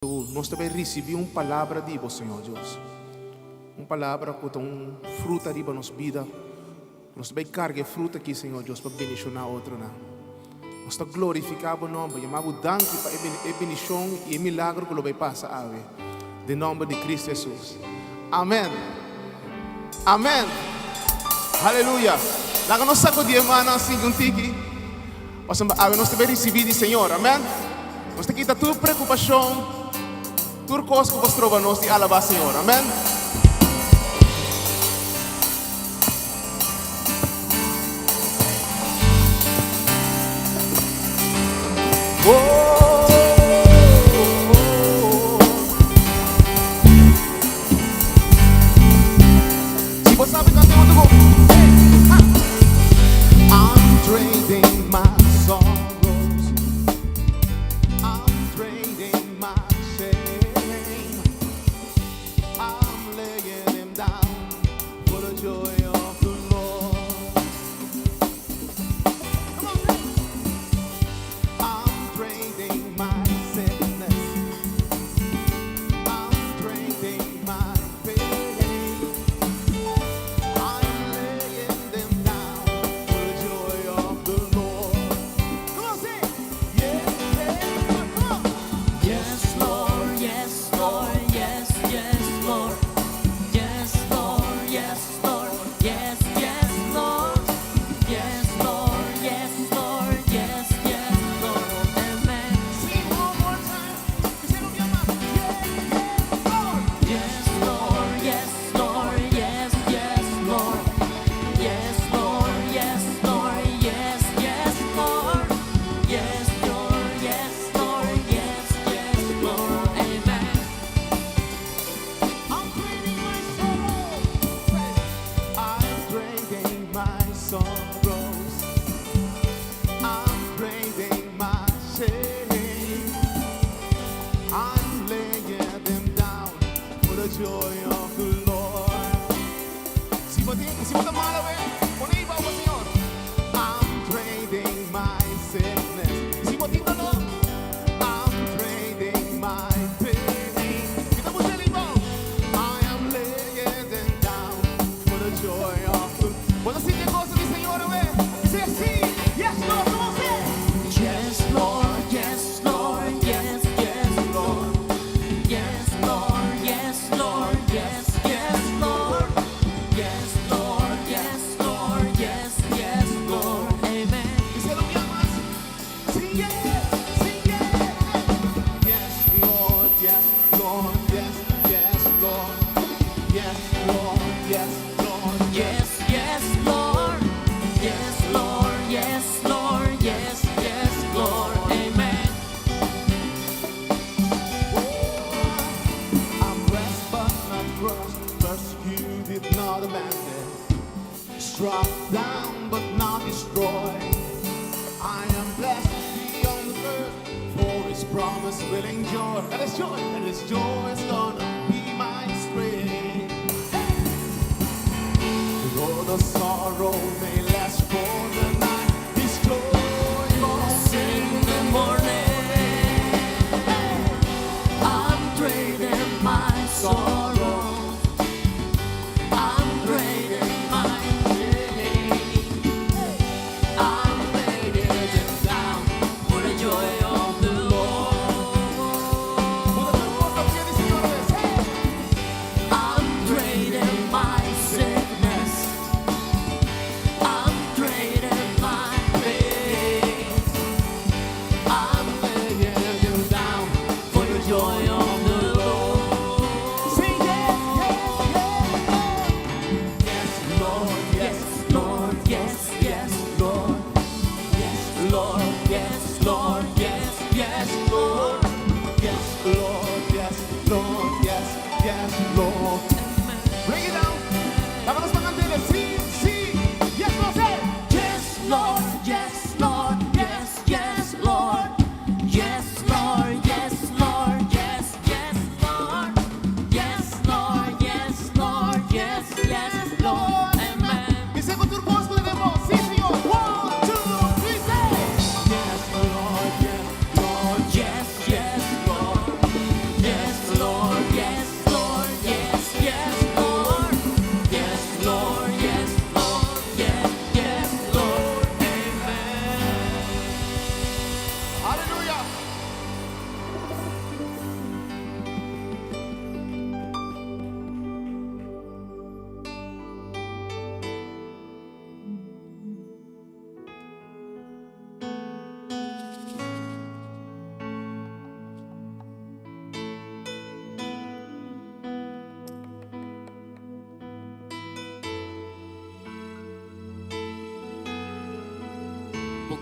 Ku nos ta bai risibí un palabra di bo, Señor Dios. Un palabra ku ta un fruta riba nos bida. Nos ta bai karga e fruta aki, Señor Dios, pa bendishoná otronan. Nos ta glorifiká bo nòmber, yama bo danki pa e bendishon i e milagro ku lo bai pasa awe. Den nòmber di Kristu Hesus. Amèn. Amèn. Aleluya. Laga nos sakudí e mannan sinti un tiki. Pasobra awe nos ta bai risibí di Señor. Amèn. Nos ta kita tur preokupashon, tur kos ku por stroba nos di alabá Señor. Amèn. Si bo sabi kanta huntu ku Hey, ha! I'm trading my sorrows I'm trading my shame I'm laying them down for the joy of the Lord Come on, say I'm trading my sickness I'm trading my pain I'm laying them down for the joy of the Lord. Come on, sing. Yeah, come on. Yes, Lord, yes, Lord, yes, yes, Lord. Yes, Lord, yes, Lord, yes, yes, Lord. Yes, Lord, yes, Lord, yes, yes, Lord. Amen. Sing one more time. Bis'é un biaha mas. Yeah, Lord. Yes, Lord, yes, Lord, yes, yes, Lord. Yes, Lord, yes, Lord, yes, yes, Lord. Yes, Lord, yes, Lord, yes, yes, Lord. Amen. I'm trading my sorrow. Say, I'm trading my sorrows. I'm trading my shame. I'm laying them down for the joy of the Lord. Si bo tin, si bo ta malu, pone ei pa Señor. I'm trading my sickness. Si bo tin doló, I'm trading my pain. Kita bo I am laying them down for the joy of the Bo ta sinti e goso di Señor, we. Say sí. Yes, Lord. Come on, say. Yes, Lord, yes, Lord, yes, yes, Lord. Yes, Lord, yes, Lord, yes, yes, Lord. Yes, Lord, yes, Lord, yes, yes, Lord. Amen. Bis'é un biaha mas. Sing it, sing it. Yes, Lord, yes, Lord, yes, yes, Lord. Yes, Lord, yes, Lord, Yes, yes, Lord. Yes, Lord, yes, Lord, yes, yes, Lord. Amen. Oh, I'm pressed but not crushed, persecuted, not abandoned, struck down but not destroyed. I am blessed beyond the earth, for His promise will endure, and His joy, and His joy is gonna be my strength. Though the sorrow may last for the night, His joy comes In the morning, I'm trading my sorrow. I'm trading my pain. I'm laying it down for the joy of the Lord. Señor. I'm trading my sickness. I'm trading my pain. I'm laying them down for the joy of the Lord. Sing yes. Yes, Lord, yes. Yes, Lord, yes, yes, Lord. Yes, Lord, yes, Lord, yes, yes, Lord. Yes, Lord, yes, Lord, yes, yes, Lord. Bring it down. Laga nos kant'é. Sí, sí. Yes, Lord, say. Yes, Lord, yes, Lord, yes, yes, Lord. Yes, Lord, yes, Lord, yes,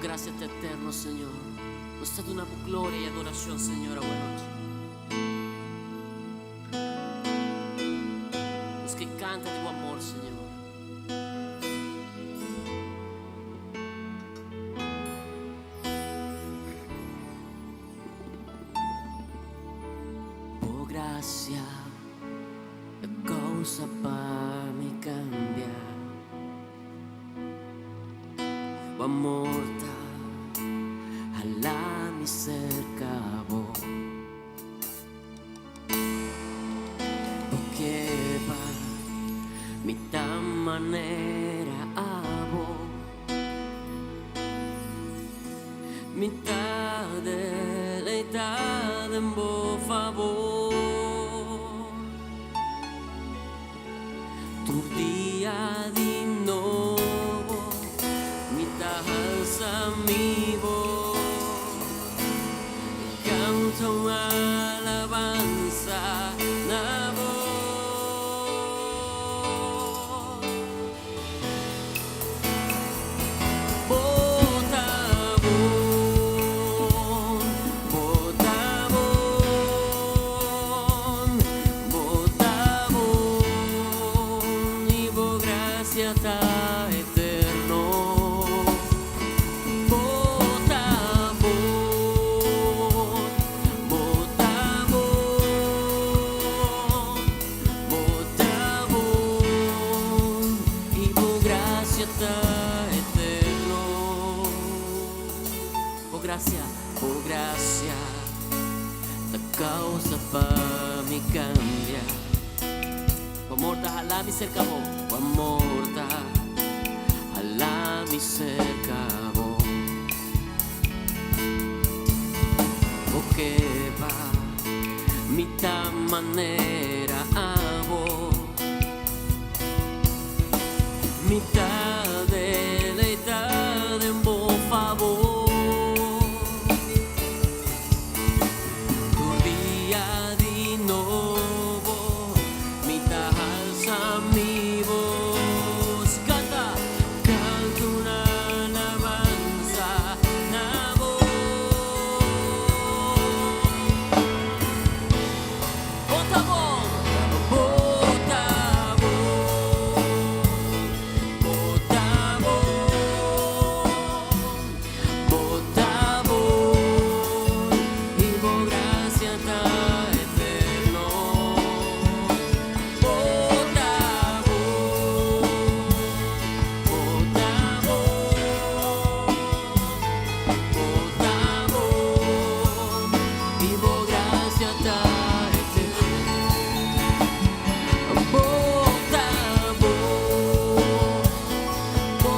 gracia ta eterno, Señor. Nos ta duna bo gloria y adoracion, Señor, awe nochi. Nos ke canta di bo amor, Señor. Bo gracia ta causa pa mi cambia. Bo amor ta hala mi cerca bo. Bo ke pa mi ta manera abo. Mi ta deleita den bo fabor. Tur dia di nobo mi ta halsa mi bos i kanta un alabansa na bo. Bo ta bon, bo ta bon, bo ta bon i bo gracia ta eterno. Bo ta bon, bo ta bon, bo ta bon i bo gracia ta eterno. Bo gracia, bo gracia ta causa pa mi cambia. Bo amor ta hala mi cerca bo, bo amor ta hala mi cerca bo. Bo ke pa mi ta manera abo. Mi ta deleita den bo fabor. Tur dia di nobo mi ta halsa mi bos. Canta, canta un alabansa na bo. Bo ta bon, bo ta bon, bo ta bon, bo ta bon i bo gracia ta eterno. Bo ta bon, bo ta bon, bo ta bon i bo gracia ta eterno. Bo ta bon, bo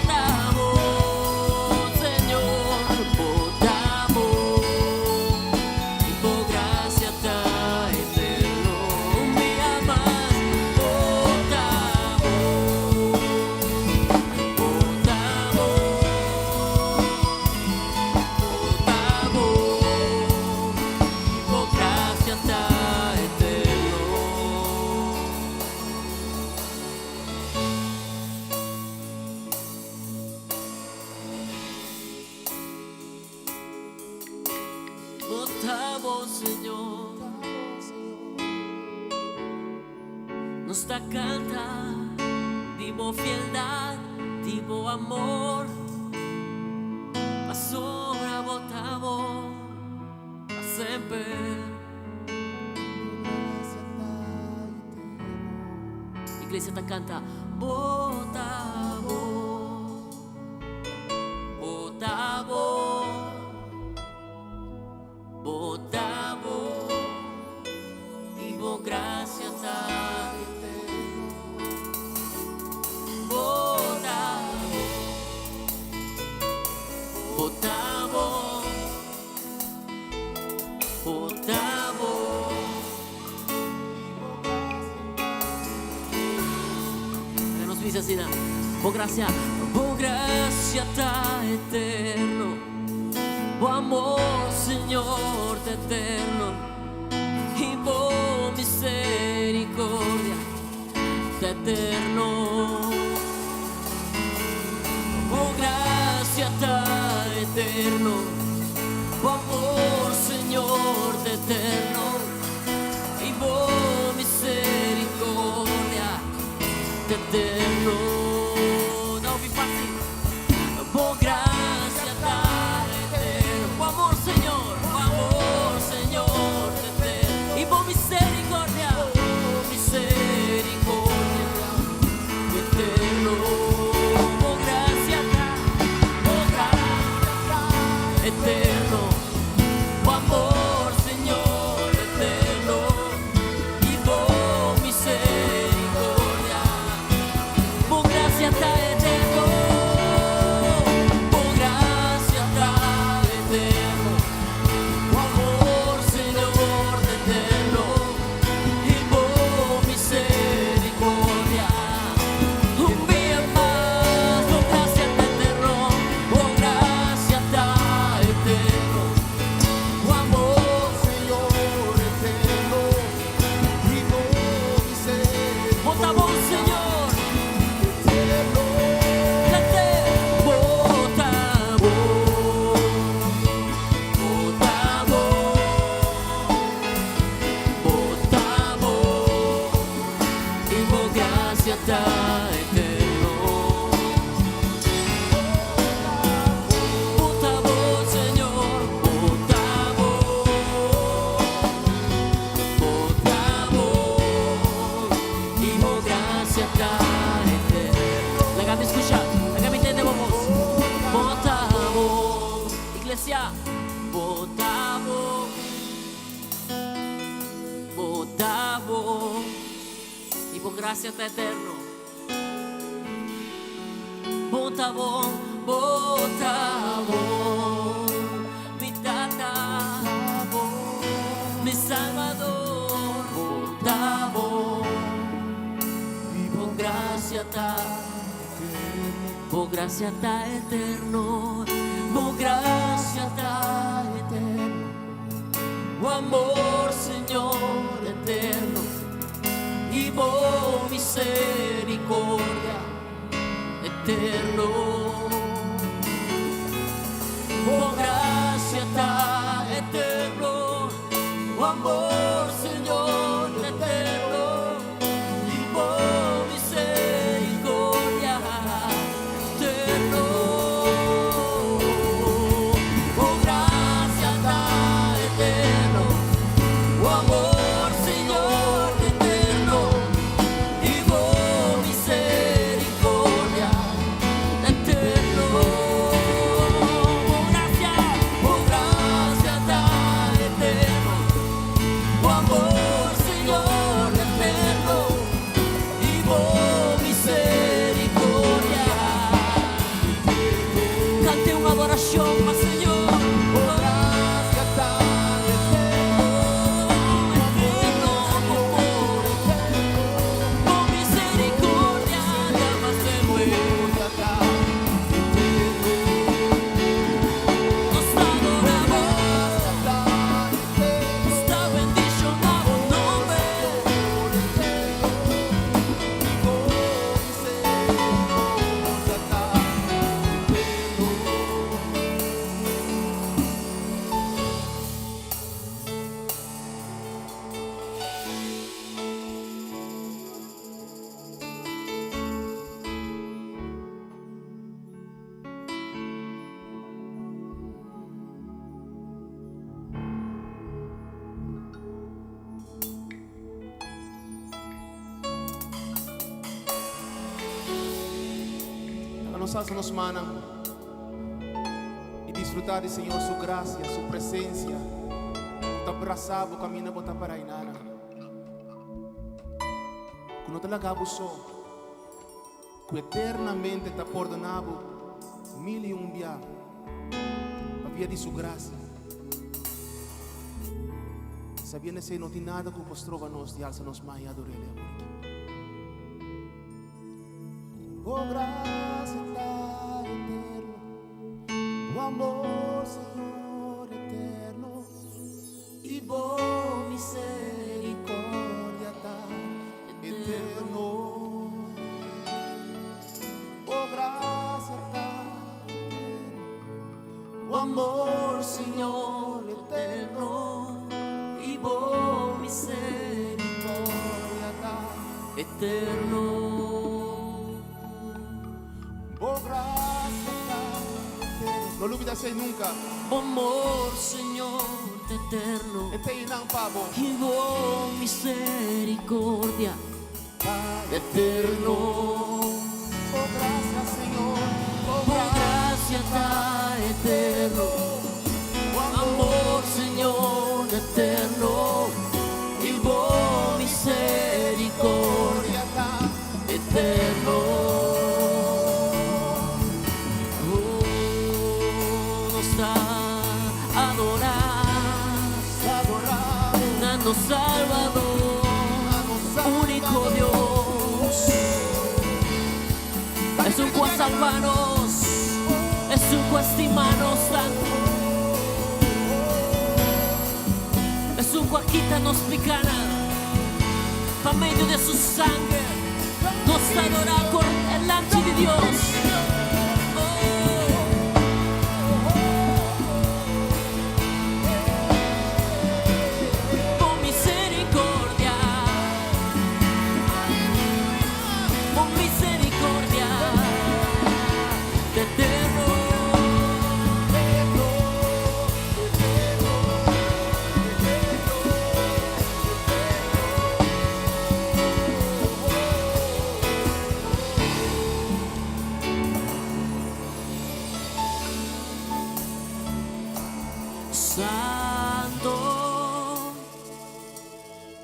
ta bon, Señor, bo ta bon i bo gracia ta eterno. Mi amas, bo ta bon, bo ta bon, bo ta bon i bo gracia ta eterno. Bo ta bon, Señor. Nos ta canta di bo fieldad, di bo amor. Pasobra bo ta bon, pa semper. Iglesia ta canta, bo ta bon, bo ta bon, bo ta bon i bo gracia ta eterno. Bo ta bon, bo ta bon, bo ta bon. Nos bisa asina, bo gracia ta eterno. Bo amor, Señor, ta eterno. I bo misericordia ta eterno. Bo gracia ta ta eterno. Bo ta bon, Señor, Bo ta bon. Bo ta bon. I Bo grasia ta eterno. Laga mi skucha, laga mi tende bo bos. Bo ta bon. Iglesia, Bo ta bon. Bo ta bon. I Bo grasia ta eterno. Bo ta bon, Bo ta bon. Mi Tata, mi Salbador, Bo ta bon. I Bo grasia ta, Bo grasia ta eterno. Bo grasia ta eterno. Bo amor, Señor, eterno. I Bo miserikòrdia eterno. Bo grasia ta eterno. Bo amor, Señor, eterno. I Bo miserikòrdia eterno. Bo grasia ta eterno. Bo amor, Señor, eterno. I Bo miserikòrdia eterno. Bo grasia ta eterno. Bo amor, Señor, eterno. I Bo miserikòrdia. Kanta un adorashon pa Señor. Bo grasia ta eterno. Eterno, amor. Bo miserikòrdia, ta semper. Ta eterno. Nos adoramos, Ta eterno. nos ta bendishoná Bo nòmber. Bo miserikòrdia ta eterno. Nos alsa nos mannan i disfrutá di Señor su grasia, su presensia. Ta brasa bo kaminda bo ta pará einan. Ku no ta laga bo so. Ku eternamente ta pordoná bo mil i un bia. Pa via di su grasia. Sabiendo esei no tin nada ku por stroba nos di alsa nos man i ador'É awor aki. Bo grasia ta eterno. Bo amor, Señor, eterno. I Bo miserikòrdia ta eterno. Bo grasia ta eterno. Bo amor, Señor, eterno. I Bo miserikòrdia ta eterno. Bo grasia ta eterno. No lubidá esei nunka. Bo amor, Señor, eterno. E t'einan pa bo. I Bo miserikòrdia eterno. Bo grasia, Señor. Bo Bo grasia ta eterno. Bo Amor, Señor, eterno. I Bo miserikòrdia ta eterno. Oh, nos ta adorá, adorá. A nos Salbador, úniko Dios. Esun ku a salba nos, esun ku a stima nos tantu. Esun ku a kita nos pikánan, pa medio di su sanger. Nos ta adorá ku e Lamchi di Dios. Oh. Bo miserikòrdia, Bo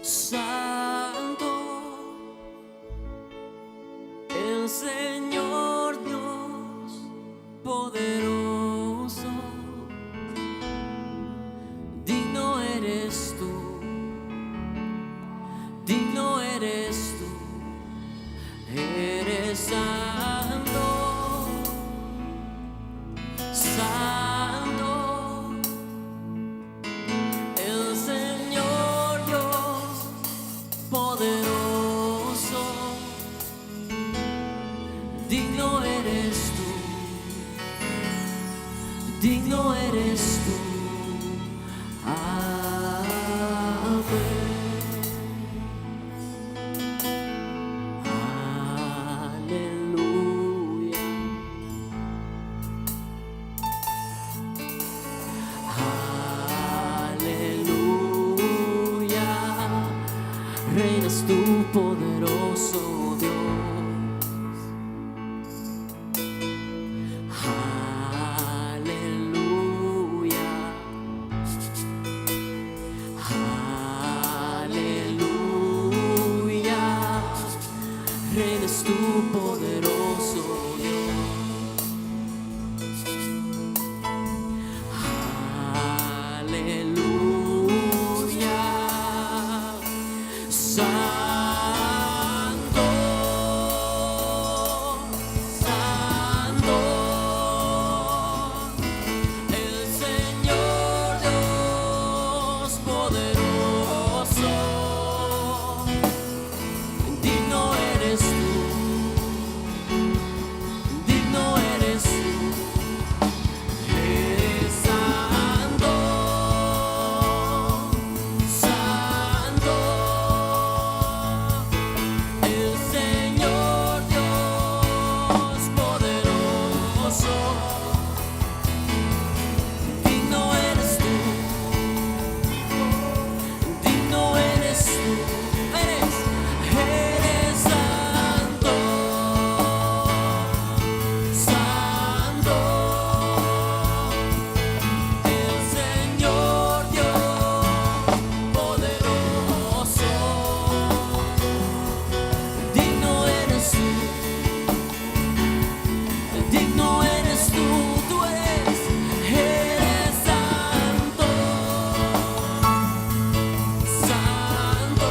Santo, el Señor Dios poderoso. Digno eres tú, digno eres tú, eres santo, santo, el Señor Dios poderoso. Digno eres tú, digno eres tú. Amén. Aleluya. Aleluya. Reinas tú, poderoso Dios. Aleluya. Aleluya. Reinas tú, poderoso Dios. Aleluya. Santo, Santo, el Señor Dios poderoso. Digno eres tú, digno eres tú. Eres santo, santo, el Señor Dios poderoso. Digno eres tú, digno eres tú, eres santo, santo. El Señor Dios poderoso, digno eres tú, digno eres tú, tú eres santo, santo,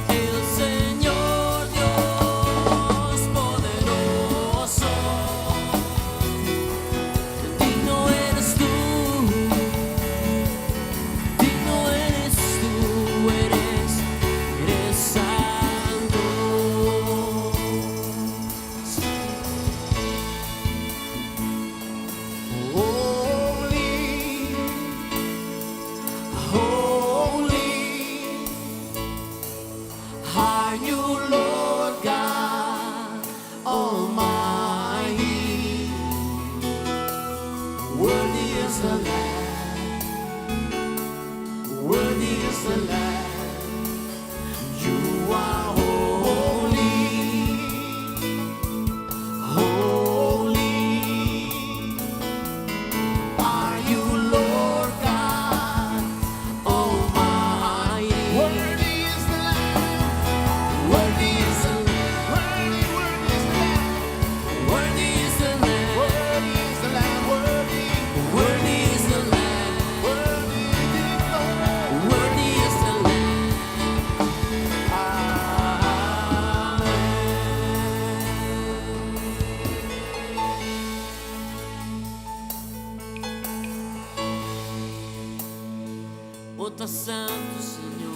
el Señor Dios poderoso. Digno eres tú, digno eres tú, eres santo. Holy, holy, are you, Lord God Almighty. Worthy is the Lamb, worthy is the Lamb. You are holy, holy. Are you, Lord God Almighty? Worthy is the Lamb. Worthy is the Lamb. Worthy, worthy is the Lamb. Worthy is the Lamb, Worthy is the Lamb. Worthy, worthy is the Lamb, worthy is the Lord. Worthy is the Lamb. Amen. Bo ta santo, Señor.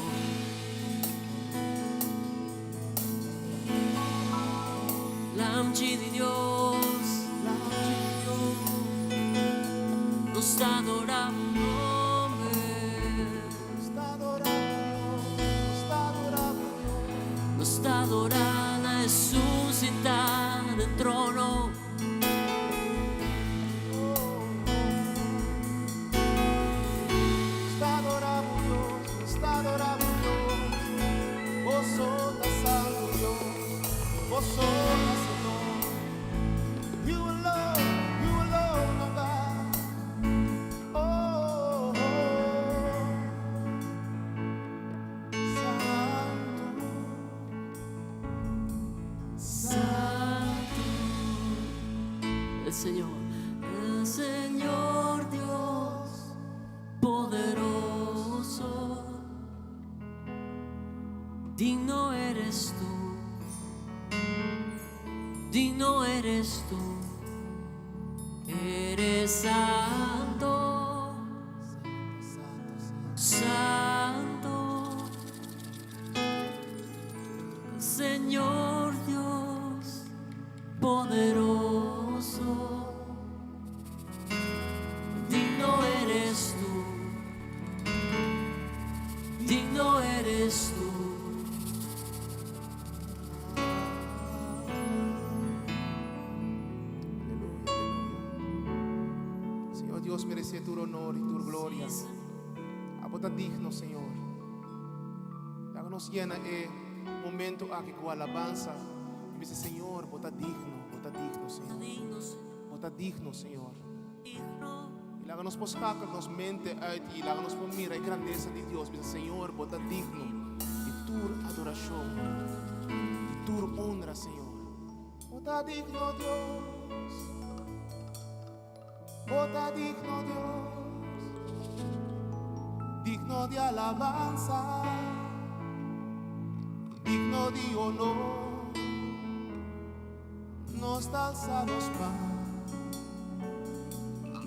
Lamchi di Dios, Lamchi di Dios, nos ta adora bo nomber. Nos ta adora Dios, nos ta adora Dios. Nos ta adora Esun sintá den trono. Nos ta adora Dios, nos ta adora Dios. Bo so ta santo Dios, bo so ta Señor. You alone, oh God. Oh. Digno eres tú, digno eres tú, eres santo, santo, Señor Dios poderoso, digno eres tú, digno eres tú. Aleluya, aleluya. Señor Dios merece tur honor y tur gloria. Abo ta digno, Señor. Laga nos yena e momento aki cu alabanza. Y bisa, Señor, bo ta digno, bo ta digno, Señor. Digno, Señor. Bo ta digno, Señor. Digno. Y laga nos por schakel nos mente uit y laga nos por mira e grandeza di Dios. Bisa, Señor, bo ta digno di tur adoracion, di tur honra, Señor. Bo ta digno, Dios. Bo ta digno, Dios. Digno di alabanza, digno di honor. Nos ta alsa nos man,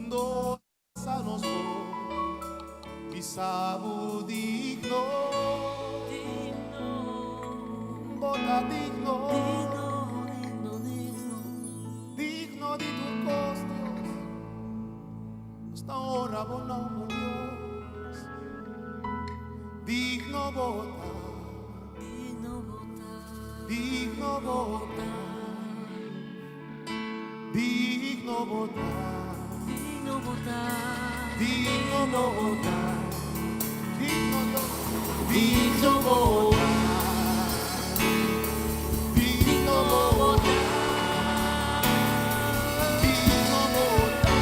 nos alsa nos voz, bisa bo digno. Digno. Bo ta digno. Digno, digno, digno. Digno di tur cos, Dios. Nos ta honra bo nomber, Dios. Digno bo ta. Digno bo ta. Digno bo ta. Digno bo ta. Digno bo ta. Digno bo ta. Digno Dios. Digno bo ta. Digno bo ta. Digno bo ta.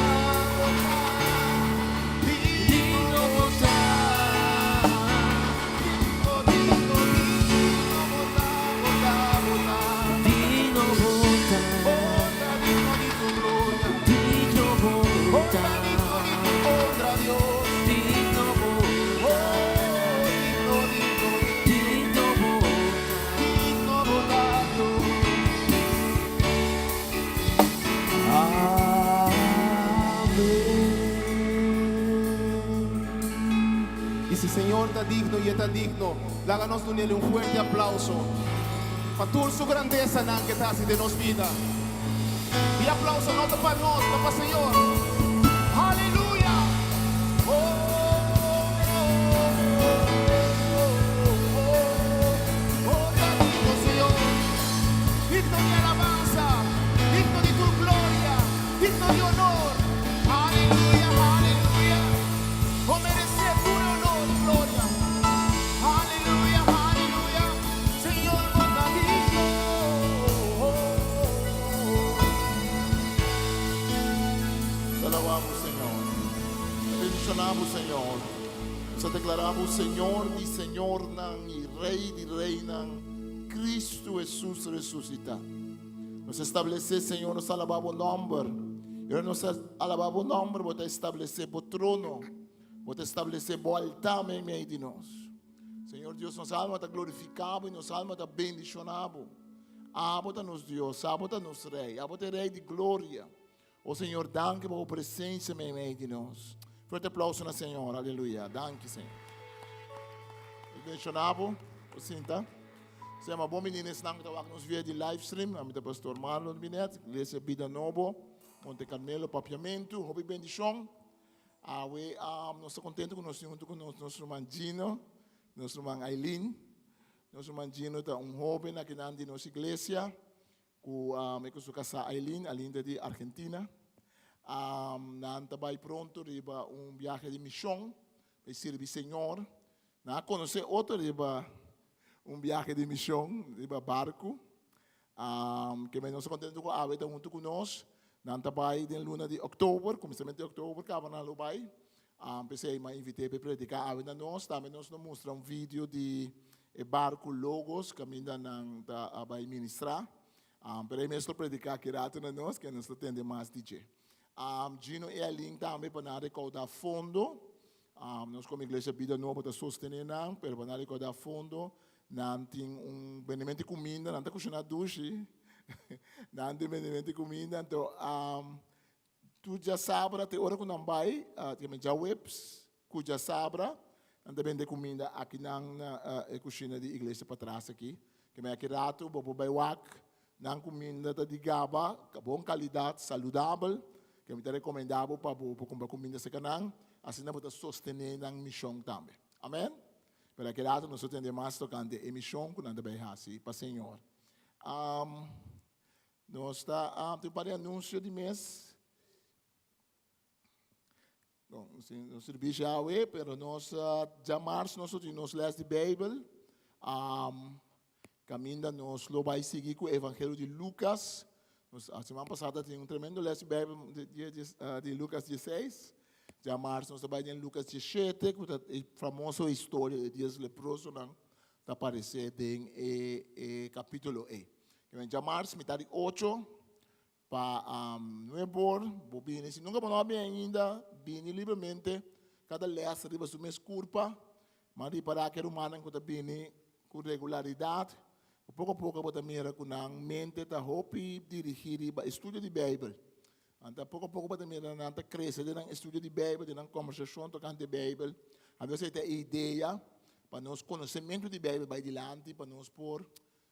Digno bo ta. Digno, digno, digno bo ta, bo ta, bo ta. Digno bo ta. Bo ta digno di tu gloria. Digno Bo ta bo ta. digno di tu honra, Dios. Digno Oh, bo ta. digno, digno, Digno bo ta. Digno bo ta, Dios. Amén. Y si Señor ta digno y e ta digno, laga nos dun'é un fuerte aplauso. Pa tur su grandeza nan cu ta den nos bida. E aplauso no ta pa nos, ta pa Señor. Aleluya. Oh, oh, oh, oh, oh, ta digno, Señor. Digno di alabanza, digno di tu gloria, digno di honor. Aleluya, aleluya. Oh, merece tu honor y gloria. Aleluya, aleluya. Señor, bo ta digno. Te alabamos, Señor. Te bendicionamos, Señor. Nos declaramos Señor di Señornan y Rey di Reynan, Cristo Jesús resucita. Nos establece, Señor, nos alabamos nomber. Y ora nos alaba bo nomber, bo ta establece bo trono, bo ta establece bo altar meimei di nos. Señor Dios, nos alma ta glorifica bo y nos alma ta bendiciona bo. Abo ta nos Dios, abo ta nos Rey, abo ta Rey di gloria. O Señor, danki pa bo presencia meimei di nos. Fuerte aplauso na Señor, aleluya. Danki, Señor. Bendiciona bo, sinta. Sea bon bini esnan cu ta nos via di live stream. Ami ta Pastor Marlon Binet, Iglesia Bida Nobo, Monte Carmelo, Papiamento, hopi bendicion. Awe, nos ta contento cu nos hunto cu nos ruman Gino, nos ruman Aileen. Nos ruman Gino ta un hoben aki den nos iglesia, cu e su casa Aileen, Aileen di Argentina. Nan ta bay pronto riba un biahe di mision, pa sirbi Señor. Nan a conoce otro riba un biahe di mision, riba barco. Cu nos ta contento cu awe ta hunto cu nos. Nan ta bay den luna di october, cuminsamento di october, caba nan lo bay. P'esey m'a invit'e pa predica awe na nos. Tambe nos a mustra un video di e barco Logos, caminda nan ta bay ministra. Pero e mes lo predica aki rato na nos, cu nos ta tende mas di dje. Gino y Aileen tambe pa nan recauda fondo. Nos como Iglesia Bida Nobo ta sostene nan, pero pa nan recauda fondo. Nan tin un bendimento di kuminda, nan ta kushiná dushi. Nan tin bendimento di kuminda, anto tur djasabra te ora ku nan bai, te djaweps ku djasabra, nan ta bende kuminda akinan na e kushina di iglesia patras aki. Keme aki ratu bo por bai wak, nan kuminda ta di gaba, bon kalidat, saludabel. Ke mi ta rekomendá bo pa bo por kumpra kuminda serka nan, asina bo ta sostené nan mishon tambe. Amen. Pero aki rato nos lo tende mas tokante e mishon ku nan ta bai hasi pa Señor. Nos ta tin un par di anunsio di mes. Bon, nos tin nos sirbishi awe, pero nos djamars nos lo tin nos les di Beibel. Kaminda nos lo bai sigui ku Evangelio di Lukas. Nos a siman pasá ta tin un tremendo les di Beibel di di di di Lukas dieseis. Djamars nos ta bai den Lukas diesshete ku ta e famoso historia di dies leprosonan ta aparesé den e e kapítulo ei. Djamars mitad di ocho Pa nuebor bo bini. Si nunka bo no a bini ainda, bini libremente. Kada les riba su mes kurpa. Ma ripará ku e rumannan ku ta bini ku regularidat, ku poko poko bo ta mira ku nan mente ta hopi dirigí riba e studio di Beibel. Anto poko poko bo ta mira nan ta krese den nan estudio di Beibel, den nan kòmbersashon tokante Beibel. Anto esei ta e idea pa nos konosementu di Beibel bai dilanti, pa nos por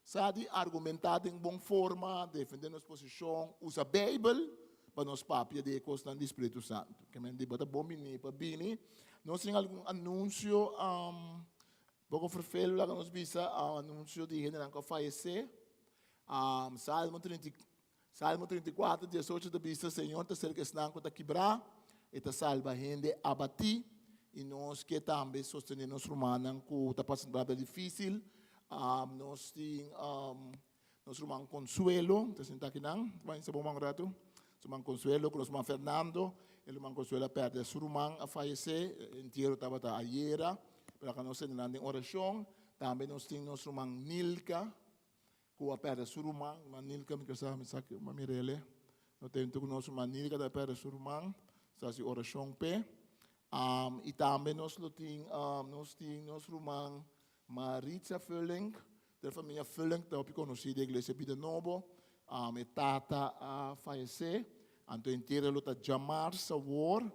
Sa di argumentá den bon forma, defendé nos posishon, usa Beibel pa nos papia di e kosnan di Spiritu Santu. Ke men di bo ta bon bini pa bini. Nos tin algun anunsio poko ferfelu laga nos bisa, anunsio di hendenan ku a fayesé. Salmo Salmo 34, 18 ta bisa, Señor ta serka esnan ku ta kibrá, E ta salba hende abatí. I nos ke tambe sostené nos rumannan ku ta pasa un rabia difísil. Nos tin nos ruman Consuelo, ta sinta akinan, bai sa bo man un ratu. Nos ruman Consuelo ku nos ruman Fernando. E ruman Consuelo a pèrdè su ruman, a fayesé. E entiero tabata ayera, pero aka nos tene nan den orashon. Tambe nos tin nos ruman Nilka. Ku a pèrdè su ruman, ruman Nilka, mi sa, mi sa ku mir'el, no ta huntu ku nos, ruman Nilka ta pèrdè su ruman, nos ta hasi orashon p'e. I tambe nos lo tin, nos tin nos ruman Maritza Vullink, den famia Vullink ta hopi konosí den Iglesia Bida Nobo, e tata a fayesé, anto entero lo ta djamars awor,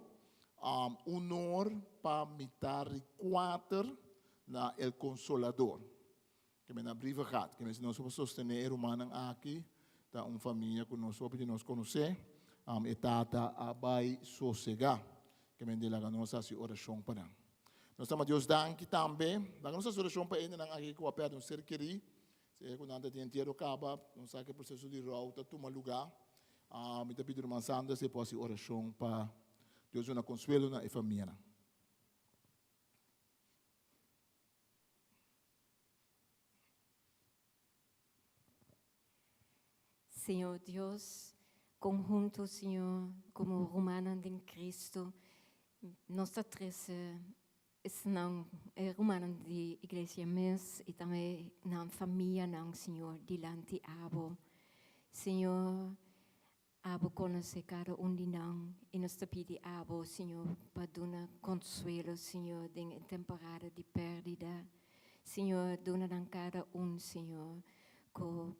un or pa mitar di kuater na El Consolador. Ke men a brievengat. Ke men si nos por sostené e rumannan aki, ta un famia ku nos hopi di nos konosé. E tata a bai sosegá. Ke men di laga nos hasi orashon pa nan. Nos ta duna Dios danki tambe. Laga nos hasi orashon pa e hendenan aki ku a pèrdè un ser kerí. Sea ku nan ta tin entiero kaba, nos sa ku e proseso di rou ta tuma lugá. Mi ta pidi ruman Sandra si e por hasi orashon pa Dios duna konsuelo na e famianan. Señor Dios, conhunto, Señor, como rumannan den Cristo, nos ta trece esnan, e rumannan di iglesia mes y tambe nan famianan, Señor, dilanti Abo. Señor, Abo konosé kada un di nan i nos ta pidi Abo, Señor, pa duna konsuelo, Señor, den e temporada di pèrdida. Señor, duna nan kada un, Señor, ku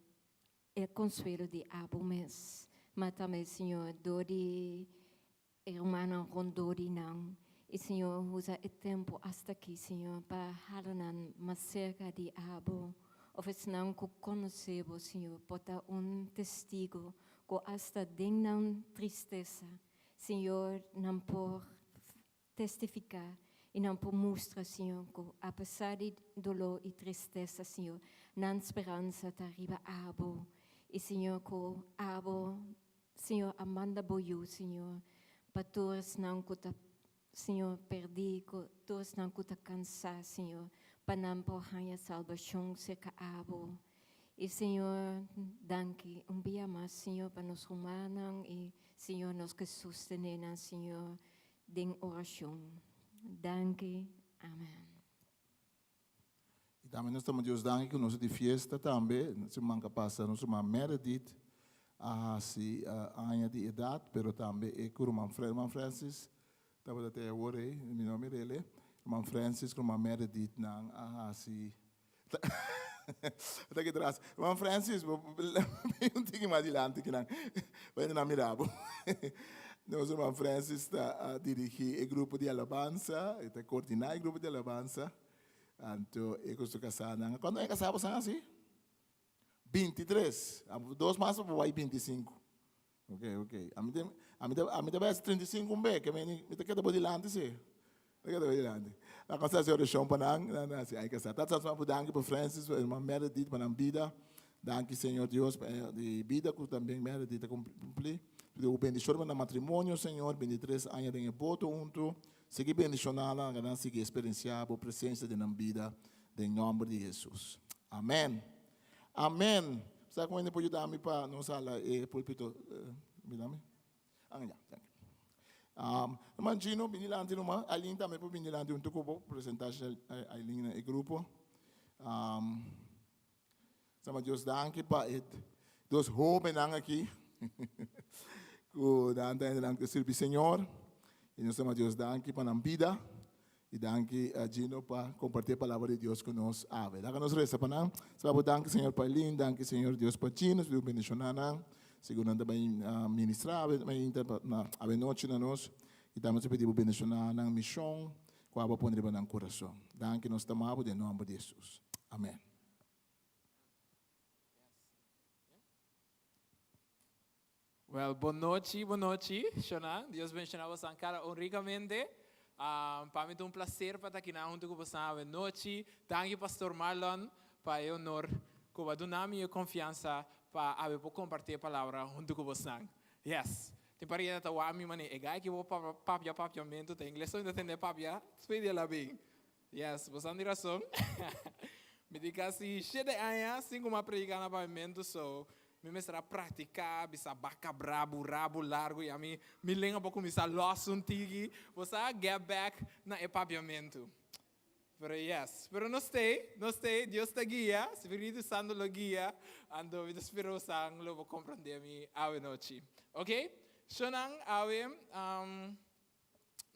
e konsuelo di Abo mes, ma tambe, Señor, dor di e rumannan rondó di nan. I, Señor, usa e tempu asta aki, Señor, pa hala nan mas serka di Abo. Of esnan ku konosé bo, Señor, por ta un testigo ku asta den nan tristesa, Señor, nan por testifiká i nan por mustra, Señor, ku apesar di doló i tristesa, Señor, nan speransa ta riba abo. I, Señor, ku abo, Señor, a manda bo Yu, Señor, pa tur esnan ku ta Señor, perdí ku tur esnan ku ta kansá, Señor, pa nan por haña salbashon serka Abo. I, Señor, danki un bia mas, Señor, pa nos rumannan i, Señor, nos ke sostené nan, Señor, den orashon. Danki. Amen. I tambe nos ta duna Dios danki ku nos ta di fiesta tambe. Siman ku a pasa nos ruman Meredith a hasi aña di edat, pero tambe e ku ruman ruman Francis tabata te awor ei, mi no a mira el e. Ruman Francis ku ruman Meredith nan a hasi. Ta aki tras. Ruman Francis, bo bin un tiki mas dilanti kinan. Pa hende nan mira bo. Nos ruman Francis ta dirigi e grupo di alabansa, e ta coordina e grupo di alabansa. Anto e ku su kasánan. Kuantu aña kasá bo san asi? 23. Dos mas pa bo bai 25. Ok, ok. Ami ta, ami ta, ami ta bai hasi 35 un be, ke mi, mi ta keda bo dilanti si. Ta keda bo dilanti. La cosa hasi orashon pa nan, nan hasi ai kasa. Tata Santo Mapu danki pa Francis, pa herman Meredith, pa nan bida. Danki Señor Dios pa e di bida ku también Meredith a kumpli. Pidi bo bendishon pa nan matrimonio Señor, 23 aña den e boto huntu. Sigui bendishoná nan, laga nan sigui eksperensiá bo presensia den nan bida, den nòmber di Hesus. Amen. Amen. Sa ku hende por yuda mi pa nos hala e pulpito? Mira mi. Ah, ya, thank you. Um, herman Gino, bini dilanti numa. Aileen tambe por bini dilanti hunto ku bo. Presenta Aileen na e grupo. Um, Sama Dios danki pa e dos hóbennan aki ku nan ta nan ta sirbi Señor. I nos sama Dios danki pa nan bida. I danki Gino pa kompartí e palabra di Dios ku nos awe. Laga nos resa pa nan. Saba bo danki Señor pa Eileen, danki Señor Dios pa Gino, si Dios bendishoná nan. Segun nan ta bai ministrá awe mainta na awe nochi na nos. I tambe nos ta pidi bo bendishoná nan mishon ku abo a pone riba nan kurason. Danki nos ta ama bo den nòmber di Hesus. Amen. Well, bon nochi, bon nochi, Shona. Dios bendiciona bosan cada un ricamente. Um, pa mi ta un placer pa ta aki na hunto cu bosan awe nochi. Danki Pastor Marlon pa e honor cu bo a duna mi e confiansa pa awe por comparti e palabra hunto cu bosan. Yes. Tin par yenda ta wak mi mane e guy ki bo papia papiamento ta ingles so mi ta tende papia despues di el a bin. Yes, bosan di rason. Mi di kasi shete aña sin ku mi a prediká na pavimentu, so mi mester a praktiká, bisa baka brabu, rabu largu, i ami mi lenga por kuminsá lòs un tiki. Bo sa get back na e papiamentu. Pero yes, pero nos t'ei, nos t'ei, Dios ta guia, Spiritu Santu lo guia, anto mi ta spera bosan lo por komprondé mi awe nochi. Ok, shownan awe.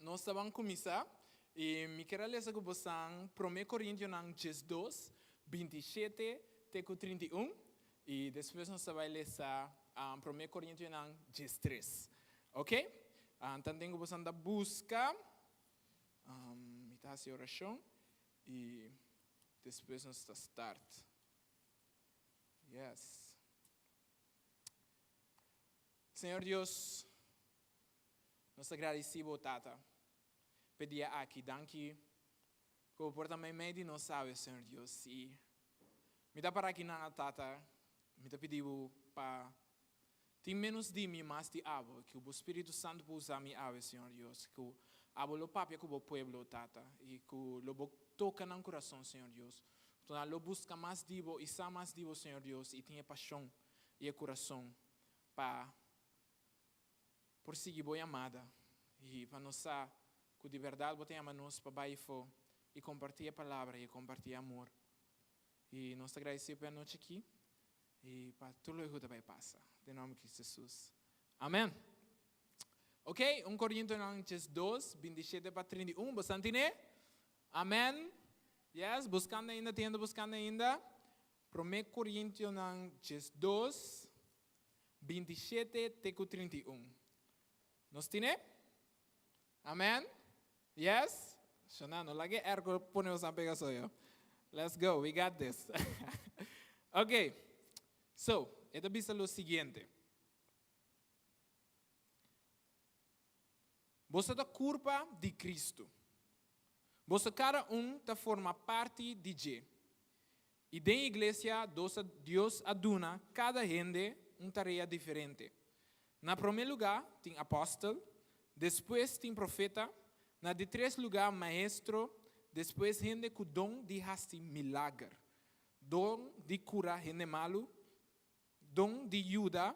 Nos ta ban kuminsá i mi ker a lesa ku bosan Promé Korintionan 12, 27 te ku 31 i despues nos ta bai lesa Promé Korintionan 13. Ok? Tanten ku bosan ta buska, mi ta hasi orashon i despues nos ta start. Yes. Señor Dios, Nos ta gradisí bo, Tata, p'e dia aki. Danki ku bo por ta meimei di nos awe, Señor Dios. I mi ta para akinan, Tata, mi ta pidi bo pa tin ménos di mi, mas di abo. Ku bo Spiritu Santu por usa mi awe, Señor Dios. Ku abo lo papia ku bo pueblo, Tata, i ku lo bo toka nan kurason, Señor Dios. Ku nan lo buska mas di bo i sa mas di bo, Señor Dios, i tin e pashon i e kurason pa por sigui bo yamada i pa nos sa ku di bèrdat bo ta yama nos pa bai afó i kompartí e palabra i kompartí e amor. I nos ta gradisí pa e anochi akí i pa tur loke ku ta bai pasa. Den nòmber di Kristu Hesus. Amèn. Ok, un Korintonan 12, 27 pa 31. Bo sa tine? Amèn. Yes, buskando ainda, tin hende buskando ainda? Promé Korintionan 12, 27 te ku 31. Nos tine? Amen? Yes? Shona, no laga e airco pone nos pega soyo. Let's go, we got this. Ok, so, e ta bisa lo siguiente. Boso ta kurpa di Kristu. Boso kada un ta forma parti di dje. I den iglesia Dios a duna kada hende un tarea diferente. Na promé lugá tin apòstel, despues tin profeta, na di tres lugá maestro, despues hende ku don di hasi milager, don di kura hende malu, don di yuda,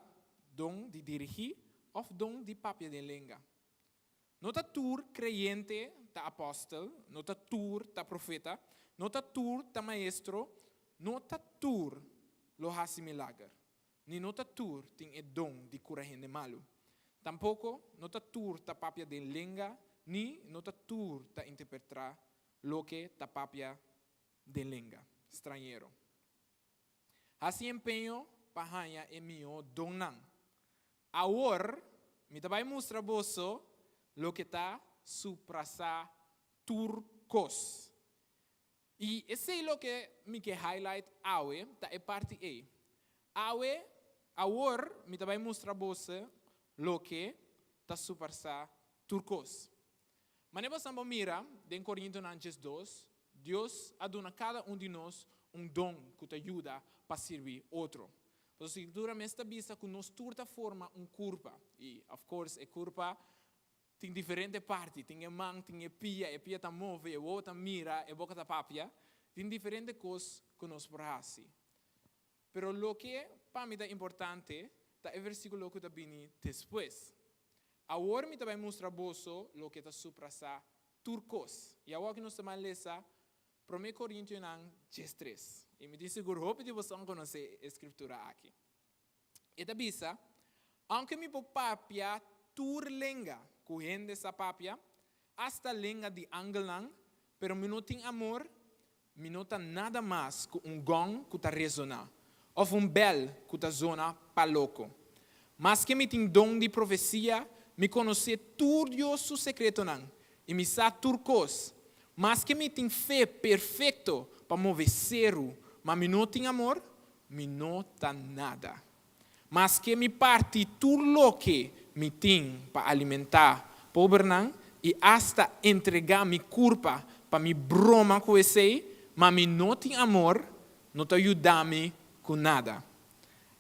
don di dirigí òf don di papia den lenga. No ta tur kreyente ta apòstel, no ta tur ta profeta, no ta tur ta maestro, no ta tur lo hasi milager, ni no ta tur tin e don di kura hende malu. Tampoko no ta tur ta papia den lenga, ni no ta tur ta interpretrá loke ta papia den lenga. strañero. Hasi empeño pa haña e mihó donnan. Awor, mi ta bai mustra boso loke ta suprasá tur kos. I esei loke mi ke highlight awe ta e parti ei. Awe, awor, mi ta bai mustra boso loke ta suprasá tur kos. Manera boso por mira den Korintonan 12, Dios a duna kada un di nos un don ku ta yuda pa sirbi otro. E Skritura mes ta bisa ku nos tur ta forma un kurpa. I, of course, e kurpa tin diferente parti. Tin e man, tin e pia, e pia ta move, e wowo ta mira, e boka ta papia. Tin diferente kos ku nos por hasi. Pero loke pa mi ta importante, ta e versíkulo ku ta bini despues. Awor mi ta bai mustra boso loke ta surpasá tur kos. I awor ku nos ta bai lesa 1 Korintionan 13. I mi ta sigur hopi di boso konosé e skritura aki. E ta bisa, aunke mi por papia tur lenga ku hende sa papia, hasta lenga di angelnan, pero mi no tin amor, mi no ta nada mas ku un gong ku ta resoná, òf un bèl ku ta zona pa loko. Maske mi tin don di profesia, mi konosé tur Dios su sekretonan, i mi sa tur kos. Maske mi tin fe perfekto pa move seru, ma mi no tin amor, mi no ta nada. Maske mi parti tur loke mi tin pa alimentá pobernan i hasta entregá mi kurpa pa mi broma ku esei, ma mi no tin amor, no ta yuda mi ku nada.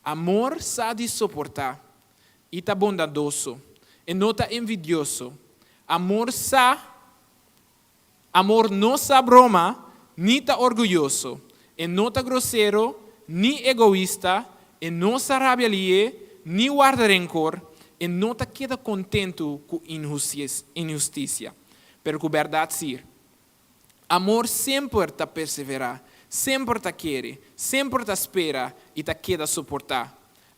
Amor sa di soportá i ta bondadoso, e no ta envidioso. Amor sa, amor no sa broma, ni ta orguyoso. E no ta grosero, ni egoista, e no sa rabia lihé, ni warda renkor, e no ta keda kontentu ku inhustisia, pero ku bèrdat sí. Amor semper ta perseverá, semper ta kere, semper ta spera i ta keda soportá.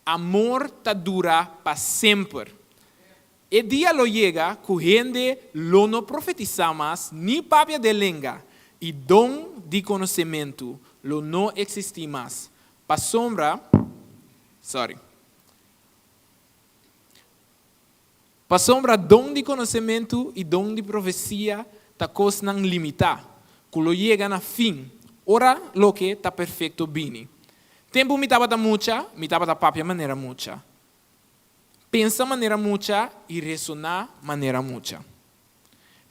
Amor ta dura pa semper. E dia lo yega ku hende lo no profetisá mas ni papia den lenga, i don di konosementu lo no eksistí mas. Pasobra, sorry. Pasobra don di konosementu i don di profesia ta kosnan limitá, ku lo yega na fin, ora loke ta perfekto bini. Tempu mi tabata mucha, mi tabata papia manera mucha, pensa manera mucha i resoná manera mucha.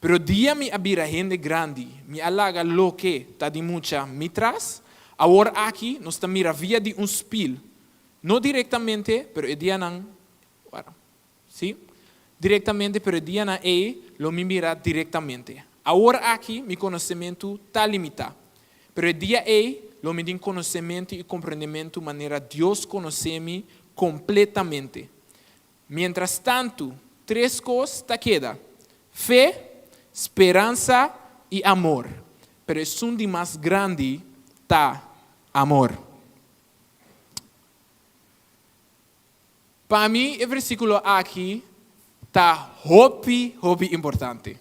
Pero dia mi a bira hende grandi, mi a laga loke ta di mucha mi tras. Awor aki nos ta mira via di un spil, no direktamente, pero e dianan, bueno, sí, direktamente, pero e dianan ei lo mi mira direktamente. Awor aki mi konosementu ta limitá, pero e dia ei lo mi tin konosementu i komprendementu manera Dios konosé mi kompletamente. Mientras tantu, tres kos ta keda, fe, speransa i amor, pero esun di mas grandi ta amor. Pa mi, e versíkulo aki ta hopi, hopi importante.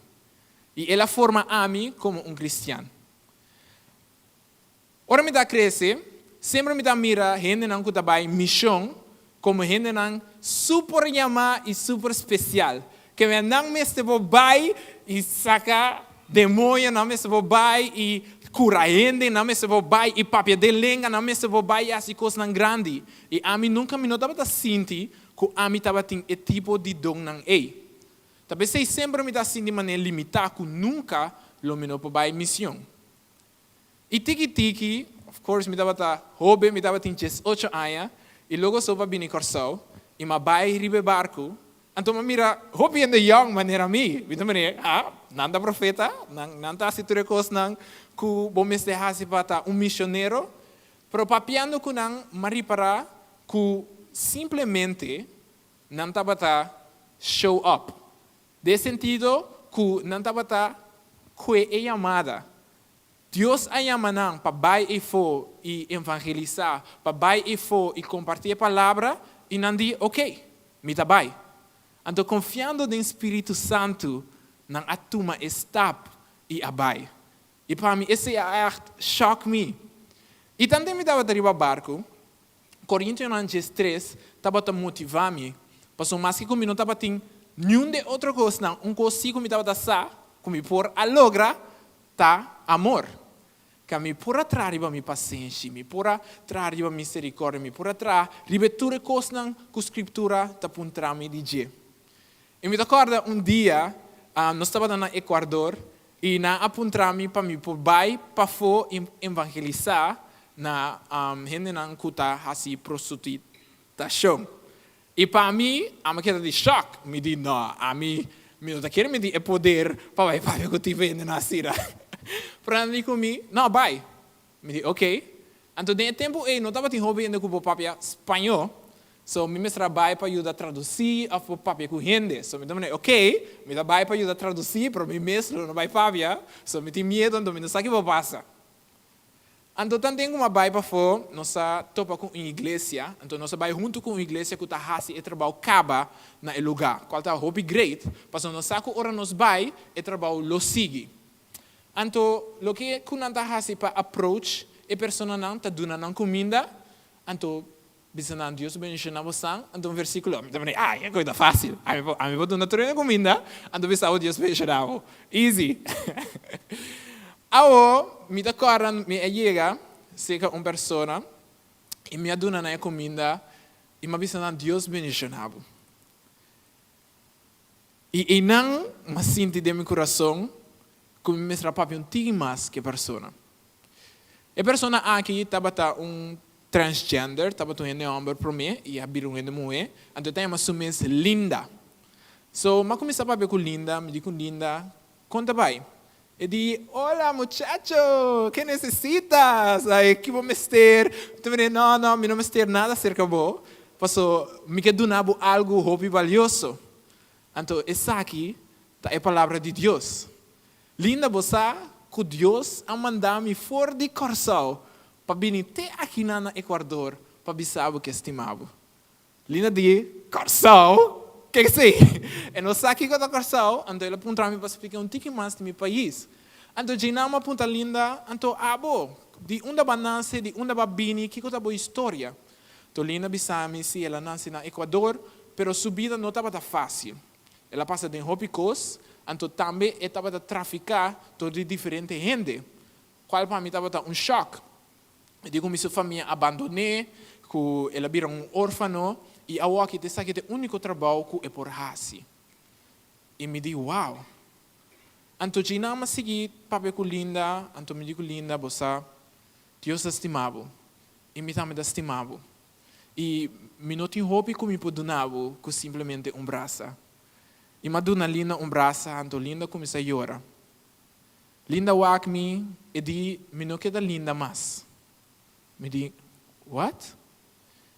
I el a forma ami komo un kristian. Ora mi ta krese, semper mi ta mira hendenan ku ta bai mishon komo hendenan super yamá i super spesial. Ke men nan mester por bai i saka demoño, nan mester por bai i kura hende, nan mester por bai i papia den lenga, nan mester por bai i hasi kosnan grandi. I ami nunka mi no tabata sinti ku ami tabatin e tipo di donnan ei. Ta p'esei semper mi ta sinti manera limitá ku nunka lo mi no por bai mision. I tiki tiki, of course mi tabata hoben, mi tabatin 18 aña, i logo so pa bini Kòrsou, i m'a bai riba e barku, anto m'a mira hopi hende yòn manera mi, mi ta mira, ah, nan ta profeta, nan nan ta hasi tur e kosnan ku bo mester hasi pa ta un misionero, pero papiando ku nan m'a ripará ku simplemente nan tabata show up, den sentido ku nan tabata kue e yamada. Dios a yama nan pa bai eifó i evangelisá, pa bai eifó i kompartí e palabra, i nan di, Ok, mi ta bai. Anto konfiando den Spiritu Santu, nan a tuma e stap i a bai. I pa mi esei a ègt shock mi. I tanten mi tabata riba barku, Korintionan 13 tabata motivá mi, pasobra maske ku mi no tabatin niun di e otro kosnan, un kos sí ku mi tabata sa ku mi por a logra ta amor. Ka mi por a traha riba mi pasenshi, mi por a traha riba miserikòrdia, mi por a traha riba e tur e kosnan ku Skriptura ta puntra mi di dje. I mi ta kòrda un dia nos tabata na Ekuardor i nan a puntra mi pa mi por bai pafó i evangelisá na hendenan ku ta hasi prostitutashon. I pa mi, ami a keda di shòk. Mi di, No, ami mi no ta kere mi tin e poder pa bai papia ku tipo hendenan asina. Pero nan di ku mi, No, bai. Mi di, Ok. Anto den e tempu ei no tabatin hopi hende ku por papia spañó, so mi mester a bai pa yuda tradusí òf por papia ku hende. So mi ta manera, Ok, mi ta bai pa yuda tradusí, pero mi mes lo no bai papia, so mi tin miedu, anto mi no sa ki por pasa. Anto tanten ku mi a bai pafó, nos a topa ku un iglesia, anto nos a bai huntu ku un iglesia ku ta hasi e trabou kaba na e lugá, kual ta hopi great, pasobra nos sa ku ora nos bai, e trabou lo sigui. Anto loke ku nan ta hasi pa approach e personanan ta duna nan kuminda, anto bisa nan Dios bendiciona bosan, anto un versiculo, mi ta mira ay e koe ta facil, ami por ami por duna tur hende kuminda, anto bisa bo Dios bendiciona bo, easy. Awo mi ta kòrda mi a yega serka un persona i mi a duna nan e kuminda i mi a bisa nan Dios bendiciona bo. I einan m'a sinti den mi kurason ku mi mester a papia un tiki mas ku e persona. E persona aki tabata un transgender, tabata un hende hòmber promé i a bira un hende muhé, anto e ta yama su mes Linda. So, m'a kuminsá papia ku Linda, mi di ku Linda, Kon ta bai? E di, Hola muchacho, ke nesesitas? Ai, ki bo mester? Mi ta mira, No, no, mi no mester nada serka bo, paso mi ke duna bo algu hopi balioso. Anto esaki ta e palabra di Dios. Linda, bo sa ku Dios a manda mi for di Kòrsou pa bini te akinan na Ekuardor pa bisa bo ku e stima bo. Linda di Kòrsou? Ke esei? E no sa kiko ta Kòrsou, anto el a puntra mi pa splika un tiki mas di mi pais. Anto djeinan mi a puntra Linda, Anto abo, di unda bo a nase, di unda bo a bini, kiko ta bo historia? Anto Linda bisa mi si el a nase na Ecuador, pero su bida no tabata fásil. El a pasa den hopi kos, anto tambe e tabata trafiká dor di diferente hende, kual pa mi tabata un shòk. E di ku mi su famia a bandon'é, ku el a bira un orfano i awoki ta esaki ta e úniko trabou ku e por hasi. I mi di, Wow! Anto djeinan mi a sigui papia ku Linda, anto mi di ku Linda, Bo sa, Dios ta stima bo i mi tambe ta stima bo. I mi no tin hopi ku mi por duna bo ku simplemente un brasa. I mi a duna Linda un brasa, anto Linda kuminsá yora. Linda wak mi, e di, Mi no keda linda mas. Mi di, What?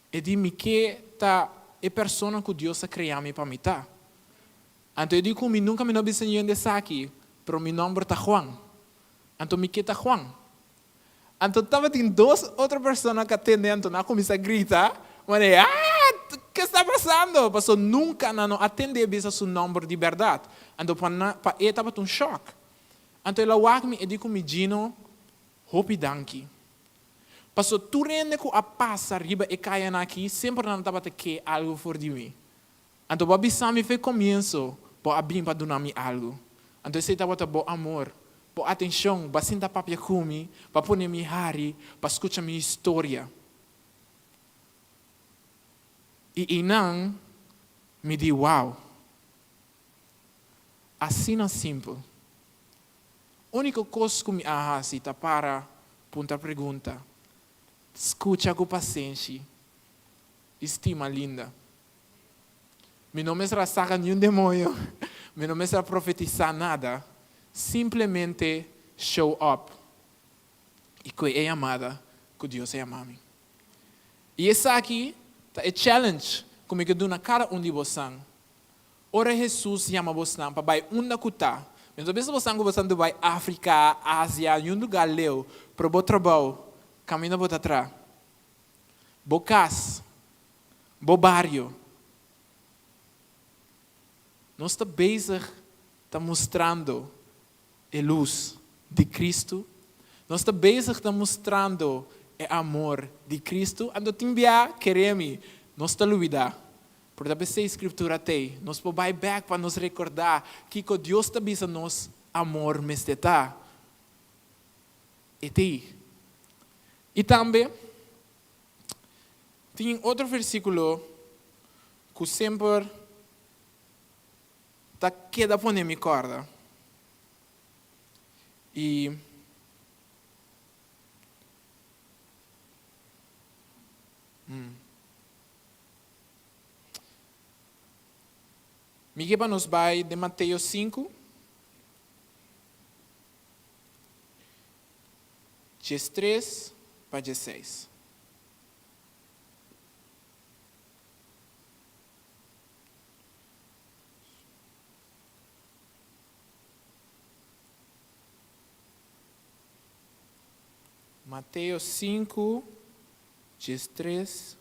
E di, Mi ke ta e persona ku Dios a krea mi pa mi ta. Anto e di ku mi, Nunka mi no a bisa niun di esaki, pero mi nòmber ta Juan. Anto mi ke ta Juan. Anto tabatin dos otro persona ku a tende, anto nan a kuminsá grita, manera, Ah! Ke sta pasando? Pasobra nunka nan no a tend'é bisa su nòmber di bèrdat. Anto pa nan, pa e tabata un shòk. Anto el a wak mi, e di ku mi, Gino, hopi danki. Pasobra tur hende ku a pasa riba e kayanan aki, semper nan tabata ke algu for di mi. Anto bo a bisa mi fe komienso, bo a bin pa duna mi algu. Anto esei tabata bo amor, bo atenshon, bo a sinta papia ku mi, bo a pone mi hari pa skucha mi historia. I einan mi di, Wow! Asina simpel. Úniko kos ku mi a hasi ta para puntra pregunta, skucha ku pasenshi i stima Linda. Mi no mester a saka niun demoño, mi no mester a profetisá nada, simplemente show up i kue e yamada ku Dios a yama mi. I esaki ta e challenge ku mi ke duna kada un di bosan. Ora Hesus yama bosnan pa bai unda ku ta, mi no ta bisa bosan ku bosan ta bai Afrika, Asia, niun lugá leu, pero bo trabou, kaminda bo ta tra. Bo kas, bo bario. Nos ta bezig ta mustrando e lus di Cristo. Nos ta bezig ta mustrando. e amor di Kristu? Anto tin bia, kere mi, nos ta lubidá. Pero ta p'esei Skriptura t'ei. Nos por bai bèk pa nos rekordá kiko Dios ta bisa nos amor mester ta. E t'ei. I tambe tin otro versíkulo ku semper ta keda pone mi kòrda. I Mi ke pa nos bai den Mateo sinku, diestres pa diesseis. Mateo 5, 13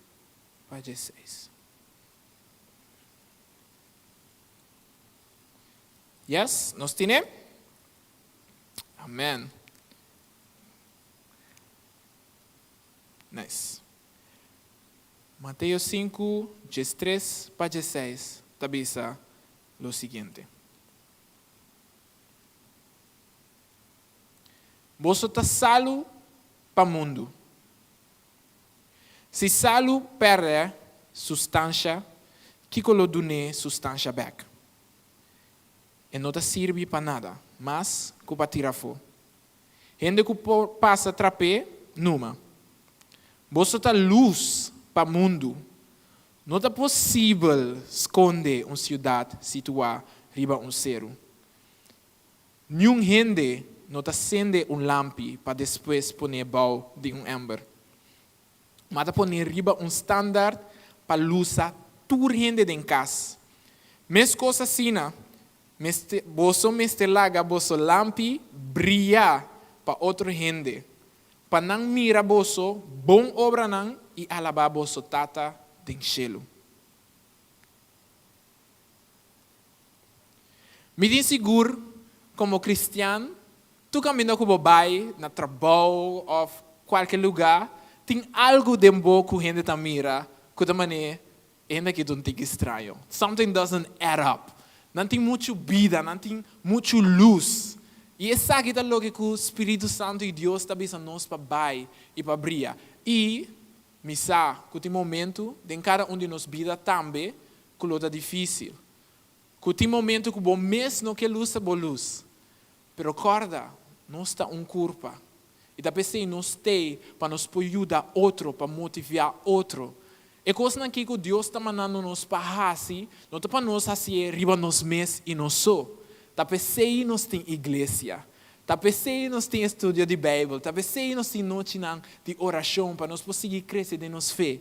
pa 16. Yes, nos tine? Amen. Nice. Mateo 5, 13 pa 16 ta bisa lo siguiente. Boso ta salu pa mundu. Si salu pèrdè sustansha, kiko lo dun'é sustansha bèk? E no ta sirbi pa nada mas ku pa tira afó. Hende ku por pasa trap'é numa. Boso ta lus pa mundu. No ta posibel skonde un siudat situá riba un seru. Niun hende no ta sende un lampi pa despues pon'é bou di un ember. Ma ta pon'é riba un standaard pa lusa tur hende den kas. Meskos asina, mester boso mester laga boso lampi bria pa otro hende, pa nan mira boso bon obranan i alabá boso Tata den shelu. Mi tin sigur komo kristian tur kaminda ku bo bai, na trabou òf kualke lugá, tin algu den bo ku hende ta mira ku ta manera e hende aki ta un tiki straño. Something doesn't add up. Nan tin muchu bida, nan tin muchu lus. I esaki ta loke ku Spiritu Santu i Dios ta bisa nos pa bai i pa bria. I mi sa ku tin momentu den kada un di nos bida tambe ku lo ta difísil. Ku tin momentu ku bo mes no ke lusa bo lus. Pero kòrda, nos ta un kurpa. I ta p'esei nos t'ei pa nos por yuda otro, pa motiviá otro. E kosnan aki ku Dios ta mandando nos pa hasi, no ta pa nos hasié riba nos mes i nos so. Ta p'esei nos tin iglesia. Ta p'esei nos tin estudio di Beibel. Ta p'esei nos tin nochinan di orashon, pa nos por sigui krese den nos fe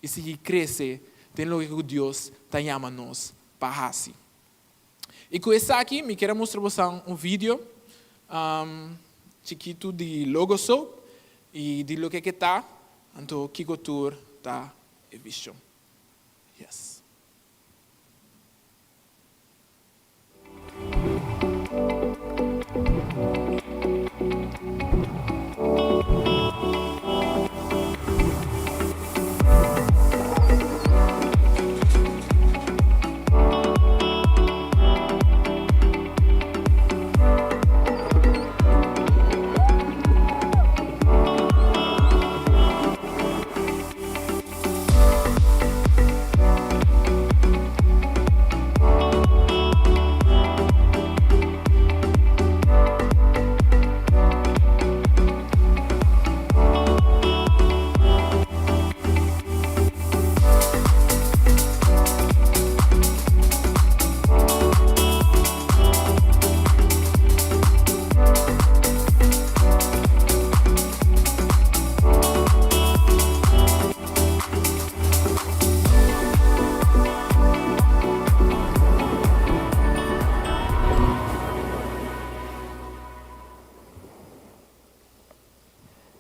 i sigui krese den loke ku Dios ta yama nos pa hasi. I ku esaki mi kier a mustra bosan un video chikitu di Logo Soap i di loke ke ta, anto kiko tur ta e vishon. Yes.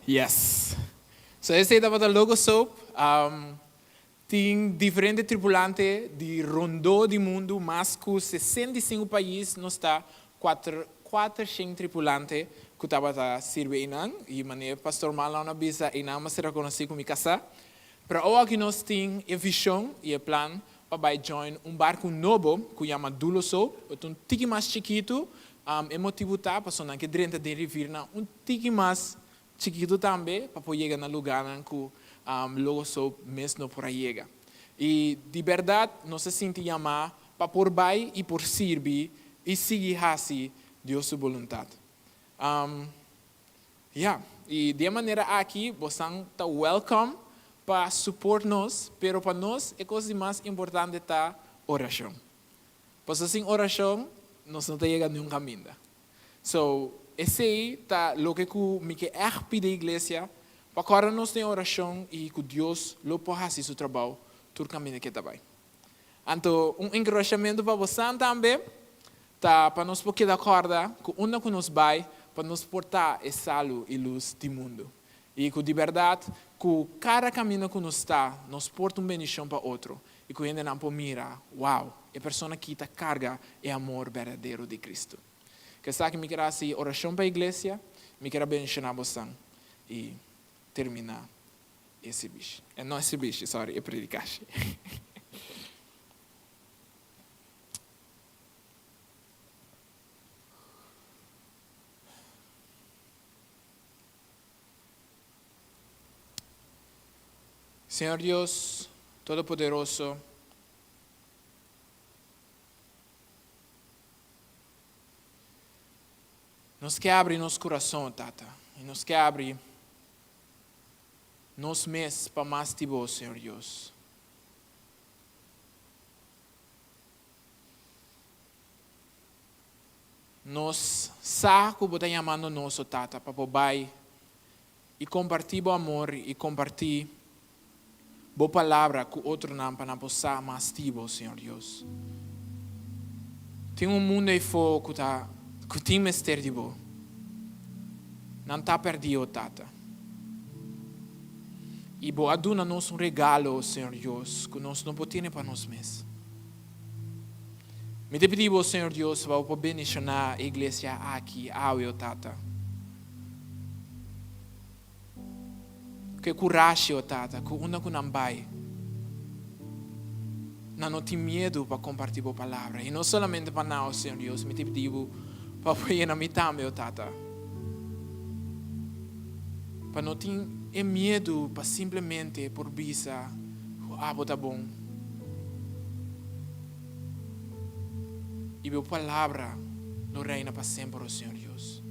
Yes. So esei tabata Logo Soap. Um, tin diferente tripulante di rondó di mundu, mas ku 65 pais nos ta 4. 400 tripulante ku tabata sirbi einan i manera Pastor Marlon a bisa einan mester a konosí ku mi kasá. Pero awoki nos tin e vishon i e plan pa bai join un barku nobo ku yama Dulo Soap. E ta un tiki mas chikitu. E motibu ta pasobra nan ke drenta den rivirnan un tiki mas chikitu tambe pa por yega na lugánan ku Logo Soap mes no por a yega. I di bèrdat nos a sinti yamá pa por bai i por sirbi i sigui hasi Dios su boluntat. Ya, i di e manera aki bosan ta welcome pa support nos, pero pa nos e kos di mas importante ta orashon. Pasobra sin orashon nos no ta yega niun kaminda. So, esei ta loke ku mi ke ègt pidi e iglesia pa kòrda nos den orashon i ku Dios lo por hasi su trabou tur kaminda ke ta bai. Anto un enkurashamentu pa bosan tambe ta pa nos por keda kòrda ku unda ku nos bai pa nos por ta e salu i lus di mundu i ku di bèrdat ku kada kaminda ku nos ta nos por ta un bendishon pa otro i ku hendenan por mira, wow, e persona aki ta karga e amor berdadero di Kristu. Ku esaki mi kier hasi orashon pa e iglesia, mi kier a bendishoná bosan i terminá e sirbishi. No e sirbishi, sorry, e predikashi. Señor Dios Todopoderoso, nos ke abri nos kurason, Tata, i nos ke abri nos mes pa mas di Bo, Señor Dios. Nos sa ku Bo ta yamando nos, o Tata, pa bo bai i kompartí Bo amor i kompartí Bo palabra ku otronan pa nan por sa mas di Bo, Señor Dios. Tin un mundu eifó ku ta ku tin mester di Bo. Nan ta pèrdí, o Tata. I Bo a duna nos un regalo, Señor Dios, ku nos no por tene pa nos mes. Mi ta pidi Bo, Señor Dios, pa Bo por bendishoná e iglesia aki awe, o Tata. Ku e kurashi, o Tata, ku unda ku nan bai, nan no tin miedu pa kompartí Bo palabra. I no solamente pa nan, o Señor Dios, mi ta pidi Bo pa Bo yena mi tambe, o Tata, pa no tin e miedu pa simplemente por bisa ku Abo ta bon. I Bo palabra lo reina pa semper, o Señor Dios.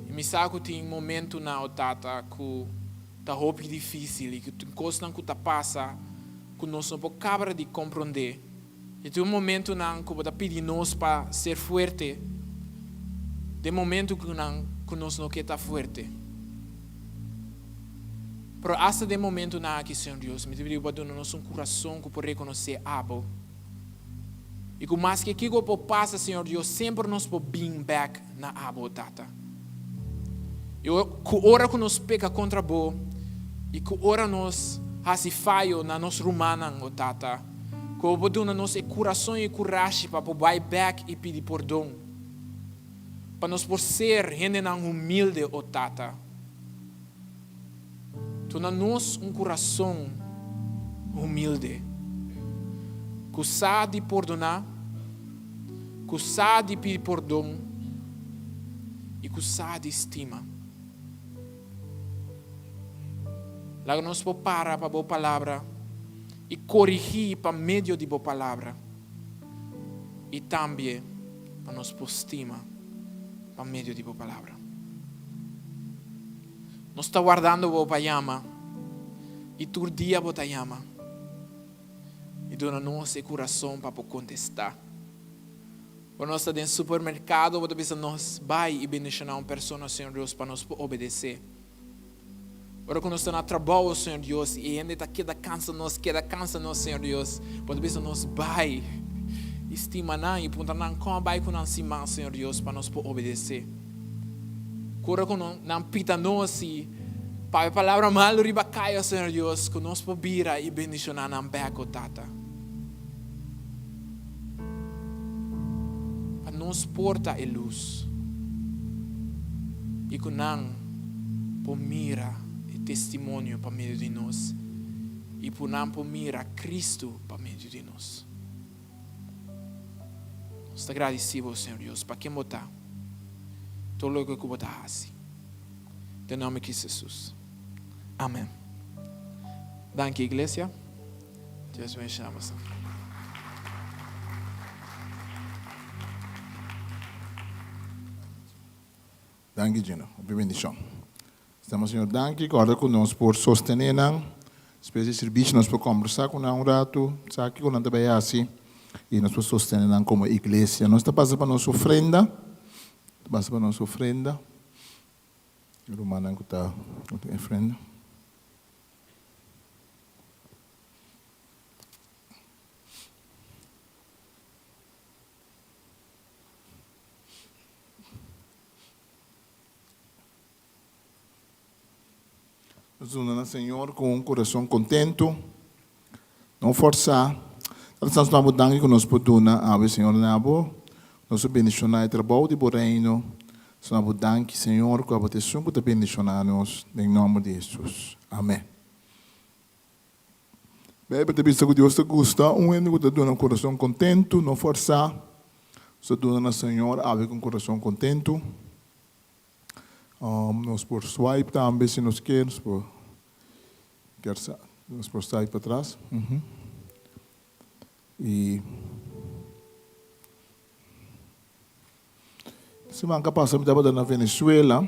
I mi sa ku tin momentunan, o Tata, ku ta hopi difísil i ku tin kosnan ku ta pasa ku nos no por kabra di komprondé. I tin momentunan ku bo ta pidi nos pa ser fuerte den momentunan ku nos no ke ta fuerte. Pero asta den momentunan aki, Señor Dios, mi ta pidi bo pa duna nos un kurason ku por rekonosé abo. I ku maske kiko por pasa, Señor Dios, semper nos por bin bek na abo, Tata. I ku ora ku nos peka kontra bo, i ku ora nos hasi fayo na nos rumannan, o Tata, ku bo por duna nos e kurason i e kurashi pa por bai bek i pidi pordon, pa nos por ser hendenan humilde, o Tata. Duna nos un kurason humilde, ku sa di pordoná, ku sa di pidi pordon i ku sa di stima. Laga nos por para pa bo palabra i korigí pa medio di bo palabra i tambe pa nos por stima pa medio di bo palabra. Nos ta wardando bo pa yama i tur dia bo ta yama i duna nos e kurason pa por kontestá. Ora nos ta den supermerkado bo ta bisa nos bai i bendishoná un persona Señor Dios pa nos por obedesé. Ora ku nos ta na trabou Señor Dios i e hende ta keda kansa nos keda kansa nos Señor Dios bo ta bisa nos bai i stima nan i puntra nan kon a bai ku nan siman Señor Dios pa nos por obedesé. Kura ku nan pita nos i papia palabra malu riba kaya, Señor Dios, ku nos por bira i bendishoná nan bek, o Tata. nos por ta e lus i ku nan por mira e testimonio pa medio di nos i ku nan por mira Kristu pa medio di nos. Nos ta gradisí bo, Señor Dios, pa ken bo ta, tur loke ku bo ta hasi. Den nòmber di Kristu Hesus. Amen. Danki, iglesia. Dios bendiciona boso. Danki Gino, hopi bendicion. Estamos Señor danki, corda cu nos por sostene nan, despues di servicio nos por combersa cu nan un rato, sa kico nan ta bay haci y nos por sostene nan como iglesia. Nos ta pasa pa nos ofrenda, ta pasa pa nos ofrenda, e rumannan cu ta ofrenda. Nos duna na Señor ku un kurason kontentu, no forsá. Tata Santu, nos bo danki ku nos por duna awe, Señor, na bo. Nos a bendishoná e trabou di bo Reino. Nos ta bo danki, Señor, ku abo ta esun ku ta bendishoná nos. Den nòmber di Hesus. Amèn. Beibel ta bisa ku Dios ta gusta un hende ku ta duna un kurason kontentu, no forsá. Nos ta duna na Señor awe ku un kurason kontentu. Nos por swipe tambe si nos kier, nos por kier sa, nos por swipe patras. I siman ka pasa mi tabata na Venezuela,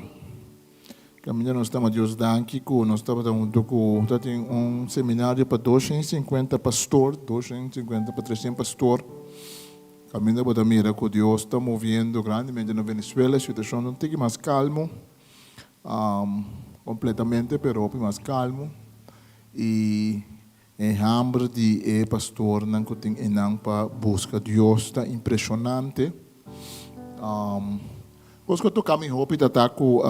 kaminda nos tama Dios danki ku nos tabata huntu ku ta tin un seminario pa 250 pastor, 250 pa 300 pastor. Kaminda bo ta mira ku Dios ta moviendo grandemente na Venezuela, e situashon ta un tiki mas kalmo, kompletamente pero hopi mas kalmo, i e hamber di e pastornan ku tin einan pa buska Dios ta impreshonante. Kos ku a toka mi hopi ta ta ku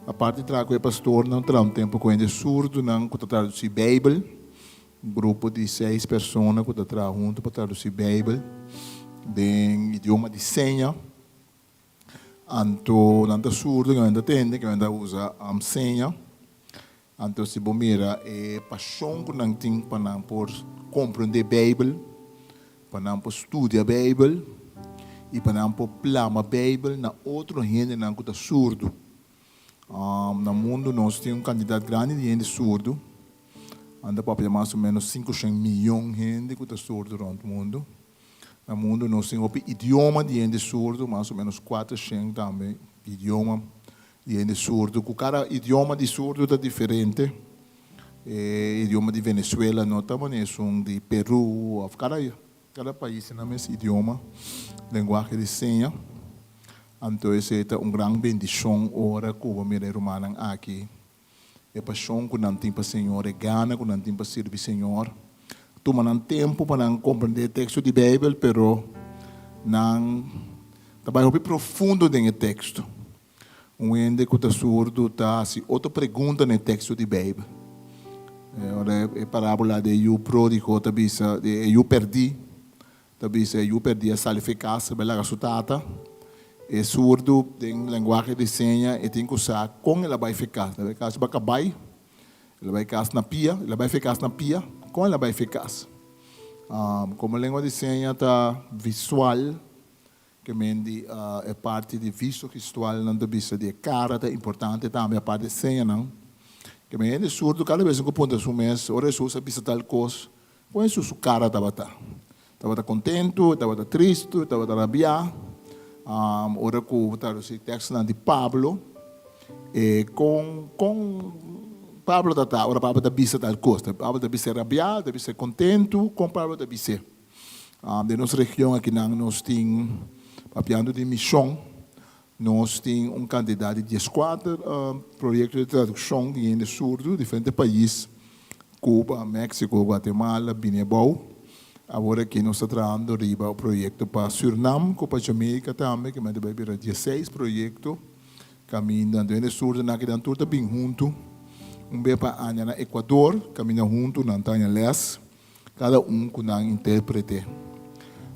aparte di traha ku e pastornan, traha un tempu ku hende surdunan ku ta tradusí Beibel. Un grupo di seis persona ku ta traha huntu pa tradusí Beibel den idioma di seña. Anto nan ta surdu, nan ta tende, nan ta usa seña. Anto si bo mira e pashon ku nan tin pa nan por komprendé Beibel, pa nan por studia Beibel i pa nan por plama Beibel na otro hendenan ku ta surdu. Na mundu nos tin un kantidat grandi di hende surdu. Nan ta papia mas o ménos 500 miyon hende ku ta surdu rònt mundu. Na mundu nos tin hopi idioma di hende surdu, mas o ménos 400 tambe idioma di hende surdu, ku kada idioma di surdu ta diferente. E idioma di Venezuela no ta manera esun di Peru òf kada Kada pais tin nan mes idioma, lenguahe di seña. Anto esei ta un gran bendishon ora ku bo mira e rumannan aki, e pashon ku nan tin pa Señor, e gana ku nan tin pa sirbi Señor. Tuma nan tempu pa nan komprendé e teksto di Beibel, pero nan ta bai hopi profundo den e teksto. Un hende ku ta surdu ta hasi otro pregunta na e teksto di Beibel. Ora e parábola di e yu pródigo ta bisa, di e yu pèrdí, ta bisa e yu pèrdí a sali for e kas, a bai laga su tata. E surdu den lenguahe di seña e tin ku sa kon el a bai for e kas. El a bai kas riba kabai, el a bai kas na pia, el a bai for e kas na pia, kon el a bai for e kas? Komo lengua di seña ta visual, Ke men di e parti di visto gestual nan ta bisa di e kara ta importante tambe aparte e señanan. Ke men hende surdu kada bes ku puntra su mes ora Hesus a bisa tal kos kon Hesus su kara tabata? Tabata kontentu, e tabata tristu, e tabata rabiá? Ora ku tradusi tekstonan di Pablo e kon kon Pablo ta ta ora Pablo ta bisa tal kos? Pablo ta bis'é rabiá, ta bis'é kontentu? Kon Pablo ta bis'é? Den nos region akinan nos tin, papiando di mishon, nos tin un kantidat di dieskuater proyekto di tradukshon di hende surdu diferente pais, Cuba, Mexico, Guatemala, bini abou. Awor aki nos ta trahando riba un proyekto pa Surnam ku pa Jamaica tambe, ke mester bai bira dieseis proyekto kaminda. Anto hende surdunan akinan tur ta bin huntu un bes pa aña na Ecuador, kaminda huntu nan ta haña lès. Kada un ku nan intérprete.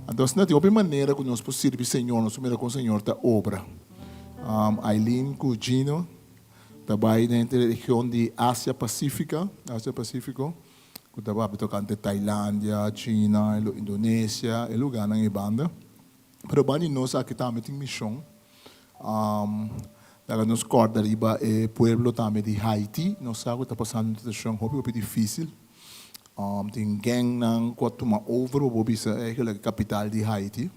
Anto asina tin hopi manera ku nos por sirbi Señor, nos por mira kon Señor ta obra. Aileen ku Gino ta bai den e region di Asia Pasífika, Asia Pasífiko, ku ta papia tokante Tailandia, China, Indonesia, e lugánan ei banda. Pero banda di nos aki tambe tin mishon. Laga nos kòrda riba e pueblo tambe di Haiti. Nos sa ku ta pasando un situashon hopi hopi difísil. Tin gangnan ku a tuma over, bo por bisa eigenlijk e kapital di Haiti.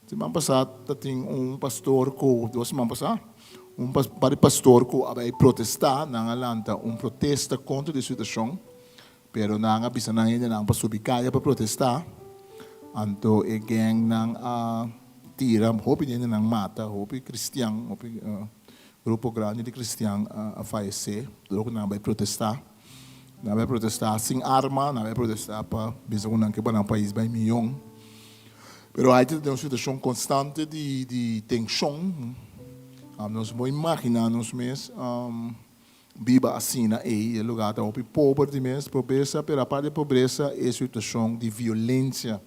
Siman pasá ta tin un pastor ku, dos siman pasá, un par di pastor ku a bai protestá, nan a lanta un protesta kontra di e situashon. Pero nan a bisa nan hendenan pa subi kaya pa protestá. Anto e gangnan a tira hopi hendenan mata, hopi kristian, hopi grupo grandi di kristian a fayesé dor ku nan a bai protestá. Nan a bai protestá sin arma, nan a bai protestá pa bisa ku nan ke pa nan pais bai mion. Pero Haiti ta den un situashon konstante di tenshon. Nos por imaginá nos mes. Biba asina ei, e lugar ta hopi pober di mes, pobresa, pero aparte di pobresa e situacion di violencia,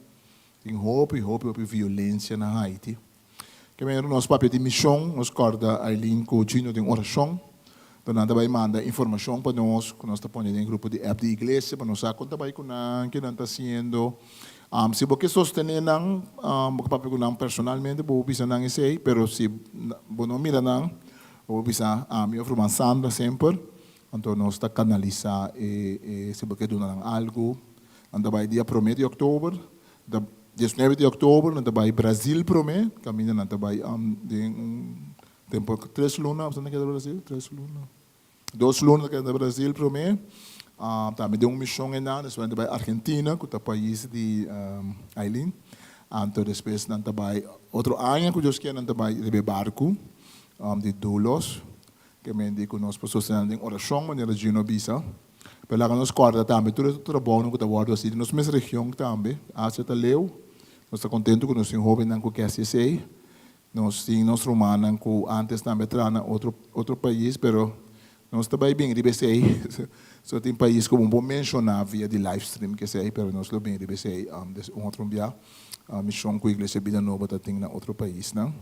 tin hopi, hopi, hopi violencia na Haiti. Ke manera nos papia di mision, nos corda Aileen cu Gino den oracion, pero nan ta bay manda informacion pa nos, cu nos ta pone den grupo di app di iglesia, pa nos sa con ta bay cu nan, ke nan ta haciendo. Si bo ke sostene nan, bo ke papia cu nan personalmente, bo por bisa nan esey, pero si bo no mira nan, Bo por bisa ami of ruman Sandra semper, anto nos ta kanalisá e e si bo ke duna nan algu. Nan ta bai dia promé di òktober, ta diesnuebe di òktober nan ta bai Brazil promé, kaminda nan ta bai den un tempu tres luna, nan ta keda Brazil? Tres luna, dos luna ta keda Brazil promé, tambe den un mishon einan, despues nan ta bai Argentina ku ta pais di Aileen, anto despues nan ta bai otro aña ku Dios kier nan ta bai riba e barku. Di Doulos, ke men di ku nos por sostené nan den orashon, manera Gino a bisa. Pero laga nos kòrda tambe tur e trabounan ku ta wòrdu hasí den nos mes region tambe. Asia ta leu. Nos ta kontentu ku nos tin hóbennan ku ke hasi esei. Nos tin nos rumannan ku ántes tambe a traha na otro otro pais, pero nos ta bai bin riba esei. So tin pais ku bo por menshoná via di livestream ke esei, pero nos lo bin riba esei des un otro bia. Mishon ku Iglesia Bida Nobo ta tin na otro paisnan.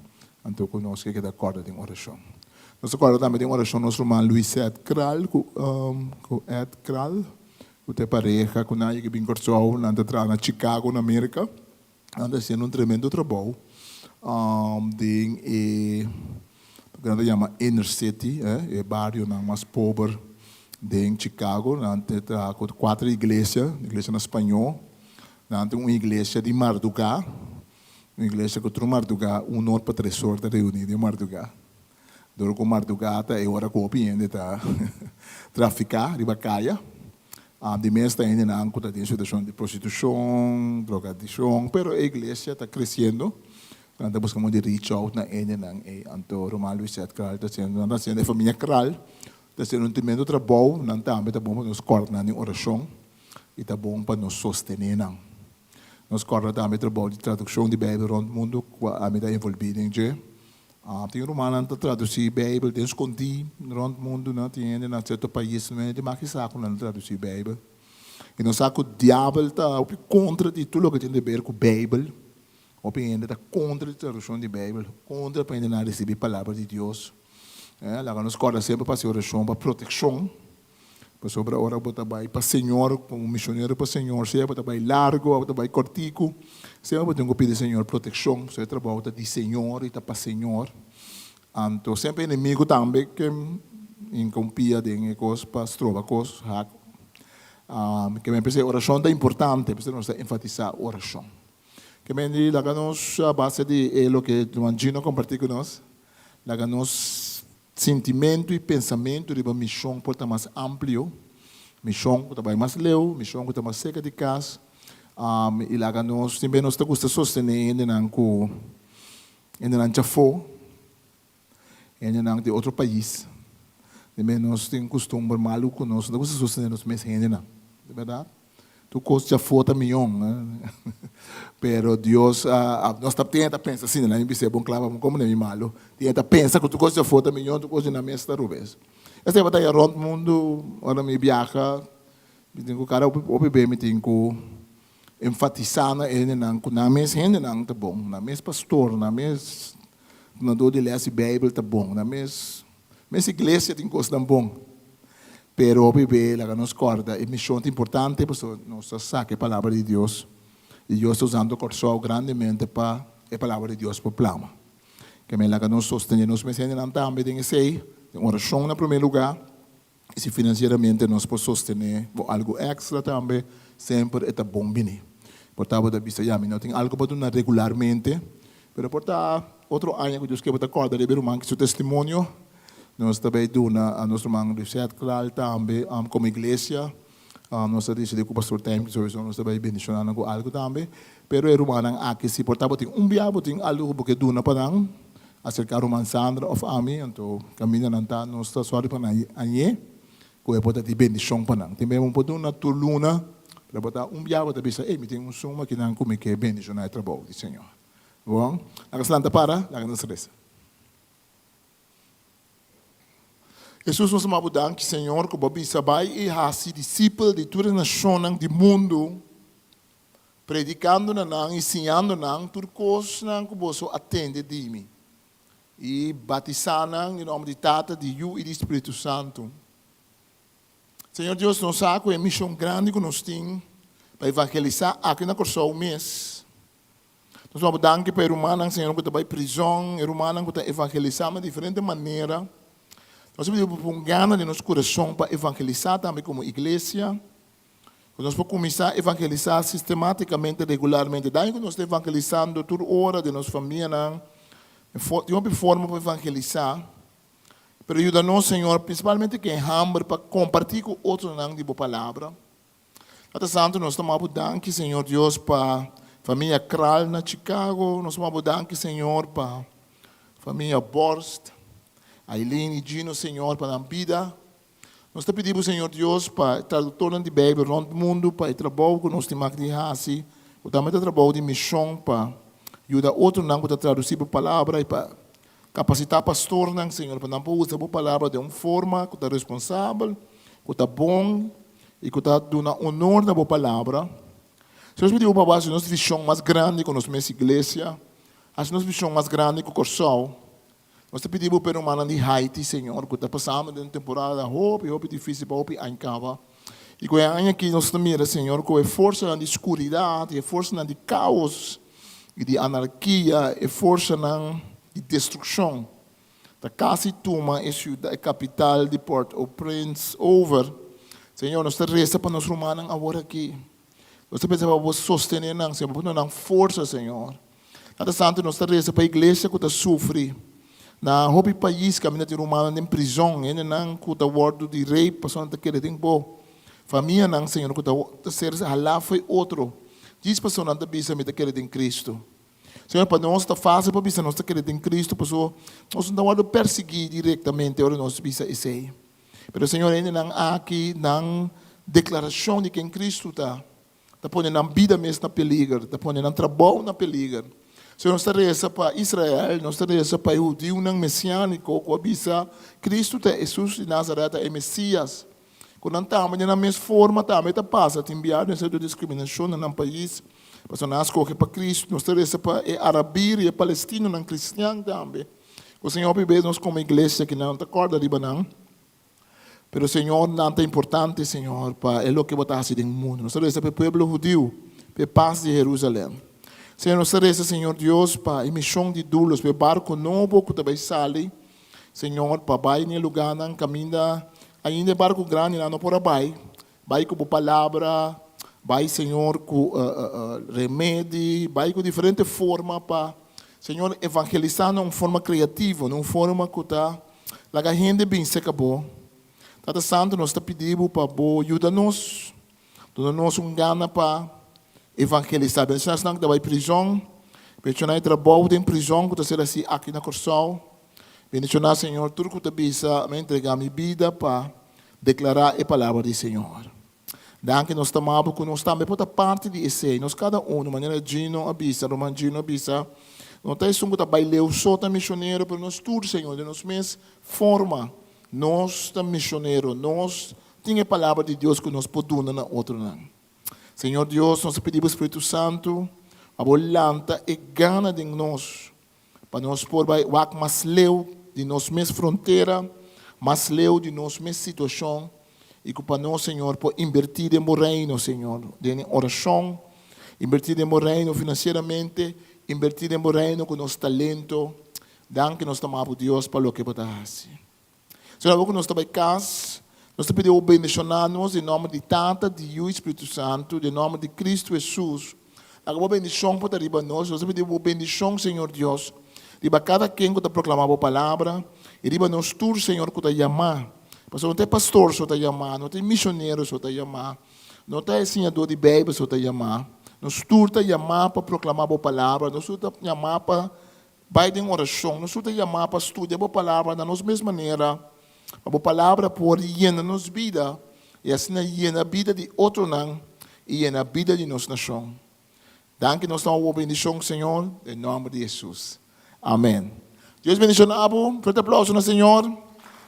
Anto ku nos ke keda kòrda den orashon. Nos ta kòrda tambe den orashon nos ruman Luisette Kral ku ku Ed Kral ku ta e pareha ku nan a yega bin Kòrsou. Nan ta traha na Chicago na Merka. Nan ta hasiendo un tremendo trabou den e loke nan ta yama inner city, e barionan mas pober den Chicago. Nan ta traha ku kuater iglesia, iglesia na spañó. Nan tin un iglesia di mardugá. Un iglesia ku tur mardugá un or pa tres or ta reuní den mardugá. Dor ku mardugá ta e ora ku hopi hende ta trafiká riba kaya. Di mes ta hendenan ku ta den situashon di prostitushon, drogadikshon, pero e iglesia ta kresiendo. Nan ta buska modo di reach out na hendenan ei. Anto ruman Luisette Kral ta hasiendo, nan ta hasiendo, e famia Kral ta hasiendo un tremendo trabou. Nan tambe ta bon pa nos kòrda nan den orashon i ta bon pa nos sostené nan. Nos kòrda tambe trabou di tradukshon di Beibel rònt mundu ku ami ta envolví den dje. Tin rumannan ta tradusí Beibel den skondí rònt mundu. Nan tin hende na sierto pais no hende maki sa ku nan ta tradusí Beibel. I nos sa ku diabel ta hopi kontra di tur loke tin di ber ku Beibel. Hopi hende ta kontra di tradukshon di Beibel, kontra pa hendenan risibí palabra di Dios. Laga nos kòrda semper pa hasi orashon pa protekshon. Pasobra ora bo ta bai pa Señor, komo misionero pa Señor, sea bo ta bai largu òf bo ta bai kòrtiku, semper bo tin ku pidi Señor protekshon, pasobra e trabou ta di Señor i ta pa Señor. Anto semper enemigu tambe ke hinka un pia den e kos pa stroba kos, hak. Ke men p'esei orashon ta importante, p'esei nos ta enfatisá orashon. Ke men di laga nos a base di e loke Ruman Gino a kompartí ku nos, laga nos Sintimentu i pensamentu riba mishon por ta mas amplio, mishon ku ta bai mas leu, mishon ku ta mas serka di kas, i laga nos, tin bes nos ta gusta sostené hendenan ku, hendenan djafó, hendenan di otro pais, tin bes nos tin kustumber malu ku nos no ta gusta sostené nos mes hendenan, di bèrdat. Tur kos djafó ta mion, pero Dios a, nos ta tin e ta pensa asina, laga mi bis'é bon kla pa bo komo mi malu, tin e ta pensa ku tur kos djafó ta mion, tur kos di nan mes ta rubes. Esei tabata ya rònt mundu, ora mi biaha, mi tin ku kada hopi be mi tin ku. enfatisá na e hendenan ku nan mes hendenan ta bon, nan mes pastor, nan mes dunadó di lès di Beibel ta bon, nan mes mes iglesia tin kosnan bon. Pero hopi be laga nos kòrda e mishon ta importante pasobra nos ta saka e palabra di Dios i Dios ta usando Kòrsou grandemente pa e palabra di Dios por plama. Ke men laga nos sostené nos mes hendenan tambe den esei, den orashon na promé lugá. I si finansieramente nos por sostené bo algu èkstra tambe, semper e ta bon bini. Por ta bo ta bisa, Ya, mi no tin algu pa duna regularmente, pero por ta otro aña ku Dios ke bo ta kòrda riba e ruman ki su testimonio. Nos ta bai duna a nos ruman Lucette Kraal tambe komo iglesia. Nos ta disidí ku Pastor Temke sowieso nos ta bai bendishoná nan ku algu tambe. Pero e rumannan aki si por ta bo tin un bia bo tin algu ku bo ke duna pa nan, Aserká ruman Sandra òf ami, anto kaminda nan ta, nos ta sòru pa nan añ'é ku e por ta di bendishon pa nan. Tin bes bo por duna tur luna, pero bo ta un bia bo ta bisa, ey, mi tin un suma kinan ku mi ke bendishoná e trabou di Señor. Bon, laga nos lanta para, laga nos resa. Hesus, nos ama bo danki, Señor, ku bo a bisa bai i hasi disipel di tur e nashonnan di mundu. Predikando na nan i siñando nan tur kosnan ku boso a tende di mi, i batisá nan den nòmber di Tata, di Yu i di Spiritu Santu. Señor Dios, nos sa ku e mishon grandi ku nos tin pa evangelisá aki na Kòrsou mes. Nos ta danki pa e rumannan, Señor, ku ta bai prizòn, e rumannan ku ta evangelisá na diferente manera. Nos ta pidi bo pa pon gana den nos kurason pa evangelisá tambe komo iglesia. Ku nos por kuminsá evangelisá sistemátikamente, regularmente. Daño ku nos ta evangelisando tur ora den nos famianan, tin hopi forma pa evangelisá. Pero yuda nos, Señor, prinsipalmente ku e hamber pa kompartí ku otronan di Bo Palabra. Tata Santu, nos ta maba Bo danki, Señor Dios, pa famia Kral na Chicago. Nos ta maba Bo danki, Señor, pa famia Borst, Aileen i Gino, Señor, pa nan bida. Nos ta pidi bo, Señor Dios, pa e traduktornan di Beibel rònt mundu, pa e trabou ku nos tin mak di hasi, ku tambe ta trabou di mishon pa yuda otronan ku ta tradusí bo Palabra i pa kapasitá pastornan, Señor, pa nan por usa bo Palabra den un forma ku ta responsabel, ku ta bon i ku ta duna onor na bo Palabra. Señor, nos pidi bo pa bo hasi nos vishon mas grandi ku nos mes iglesia, hasi nos vishon mas grandi ku Kòrsou. Nos ta pidi bo pa e rumannan di Haiti, Señor, ku ta pasando den un temporada hopi, hopi difísil pa hopi aña kaba. I ku e aña aki nos ta mira, Señor, ku e forsanan di skuridat i e forsanan di kaos i di anarkia, e forsanan di destrukshon ta kasi tuma e siudat, e kapital di Port-au-Prince over. Señor, nos ta resa pa nos rumannan awor aki. Nos ta pensa pa bo sostené nan, Señor, pa bo duna nan forsa, Señor. Tata Santu, nos ta resa pa iglesia ku ta sufri na hopi pais kaminda tin rumannan den prizon, hendenan ku ta wòrdu di rape pasobra nan ta kere den bo. Famianan, Señor, ku ta ser halá fo'i otro djis pasobra nan ta bisa mi ta kere den Kristu. Señor, pa nos ta fásil pa bisa nos ta kere den Kristu pasobra nos no ta wòrdu persiguí direktamente ora nos bisa esei. Pero Señor, hendenan aki nan deklarashon di ken Kristu ta, ta pone nan bida mes na peliger, ta pone nan trabou na peliger. Señor, nos ta resa pa Israel, nos ta resa pa e hudiunan mesiániko ku a bisa Kristu ta Hesus di Nazaret, ta e Mesias, ku nan tambe den nan mes forma tambe ta pasa tin biaha den sierto diskriminashon na nan pais, pasobra nan a skohe pa Kristu. Nos ta resa pa e arabir i e palestinonan kristian tambe, ku Señor hopi bes nos komo iglesia kinan ta kòrda riba nan. Pero Señor, nan ta importante, Señor, pa e loke bo ta hasi den mundu. Nos ta resa pa e pueblo hudiu, pa e pas di Jerusalem. Señor, nos ta resa, Señor Dios, pa e mishon di Dulos, pa e barko nobo ku ta bai sali, Señor, pa bai na e lugánan kaminda ainda e barko grandinan no por a bai. Bai ku bo palabra, bai, Señor, ku remedi, bai ku diferente forma pa, Señor, evangelisá na un forma kreativo, na un forma ku ta laga hende bin serka bo. Tata Santu, nos ta pidi bo pa bo yuda nos, duna nos un gana pa evangelisá. Bendishoná esnan ku ta bai prizòn, bendishoná e trabou den prizòn ku ta ser hasi aki na Kòrsou. Bendishoná, Señor, tur ku ta bisa, Mi a entregá mi bida pa Deklará e palabra di Señor. Danki nos ta mabo ku nos tambe por ta parti di esei. Nos kada unu, manera Gino a bisa, ruman Gino a bisa, no ta esun ku ta bai leu so ta misionero, pero nos tur, Señor, den nos mes forma, nos ta misionero. Nos tin e palabra di Dios ku nos por duna na otronan. Señor Dios, nos ta pidi bo Spiritu Santu pa bo lanta e gana den nos, pa nos por bai wak mas leu di nos mes frontera, mas leu di nos mes situacion, y cu pa nos, Señor, por inverti den bo reino, Señor, den oracion, inverti den bo reino financieramente, inverti den bo reino cu nos talento. Danki nos ta ama bo Dios pa loke bo ta haci. Señor, awor ku nos ta bai kas, nos ta pidi bo bendishoná nos den nòmber di Tata, di Yu i Spiritu Santu, den nòmber di Kristu Hesus. Laga bo bendishon por ta riba nos. Nos ta pidi bo bendishon, Señor Dios, riba kada ken ku ta proklamá bo palabra i riba nos tur, Señor, ku ta yamá. Pasobra no ta e pastor so ta yamá, no ta e mishonero so ta yamá, no ta e siñadó di Beibel so ta yamá. Nos tur ta yamá pa proklamá bo palabra, nos tur ta yamá pa Bai den orashon. Nos tur ta yamá pa studia bo Palabra na nos mes manera, pa bo Palabra por yena nos bida i asina yena bida di otronan i yena bida di nos nashon. Danki nos ta bo bendishon, Señor, den nòmber di Hesus. Amen. Dios bendishona bo. Fuerte aplauso na Señor.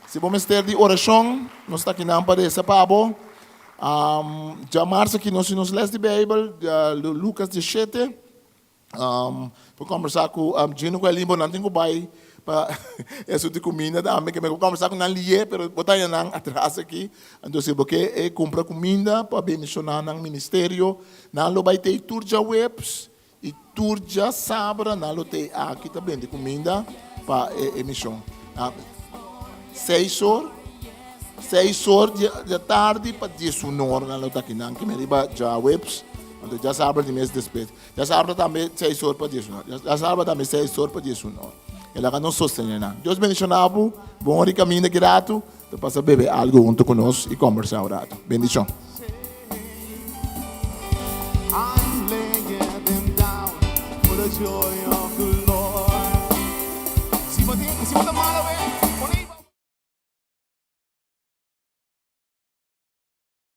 Si bo mester di orashon, nos ta akinan pa resa pa bo. Djamarsa aki nos tin nos les di Beibel, Lukas diesshete. Um, por conversar cu um, Gino cu Elin, bo nan tin cu bai pa eso di comida tambe, que me conversar cu nan lié, pero bo ta nan atras aki. Entonces, bo ke eh, compra comida pa bendicionar nan ministerio, nan lo bai tei tur djaweps y tur djasabra nan lo tei aki ta bende comida pa e, e mision. Ah, 6 or, 6 or di, di tardi pa 11 or nan lo ta aki nan, que me riba djaweps, anto djasabra di mes despues. Djasabra tambe 6 or pa 11 or. Djasabra tambe 6 or pa 11 or. E laga nos sostené nan. Dios bendishoná bo. Bon ori kaminda ki ratu. Ta pasa bebe algu huntu ku nos i kombersá un ratu. Bendishon. I'm laying them down for the joy of the Lord. Si bo tin, si bo ta malo, eh?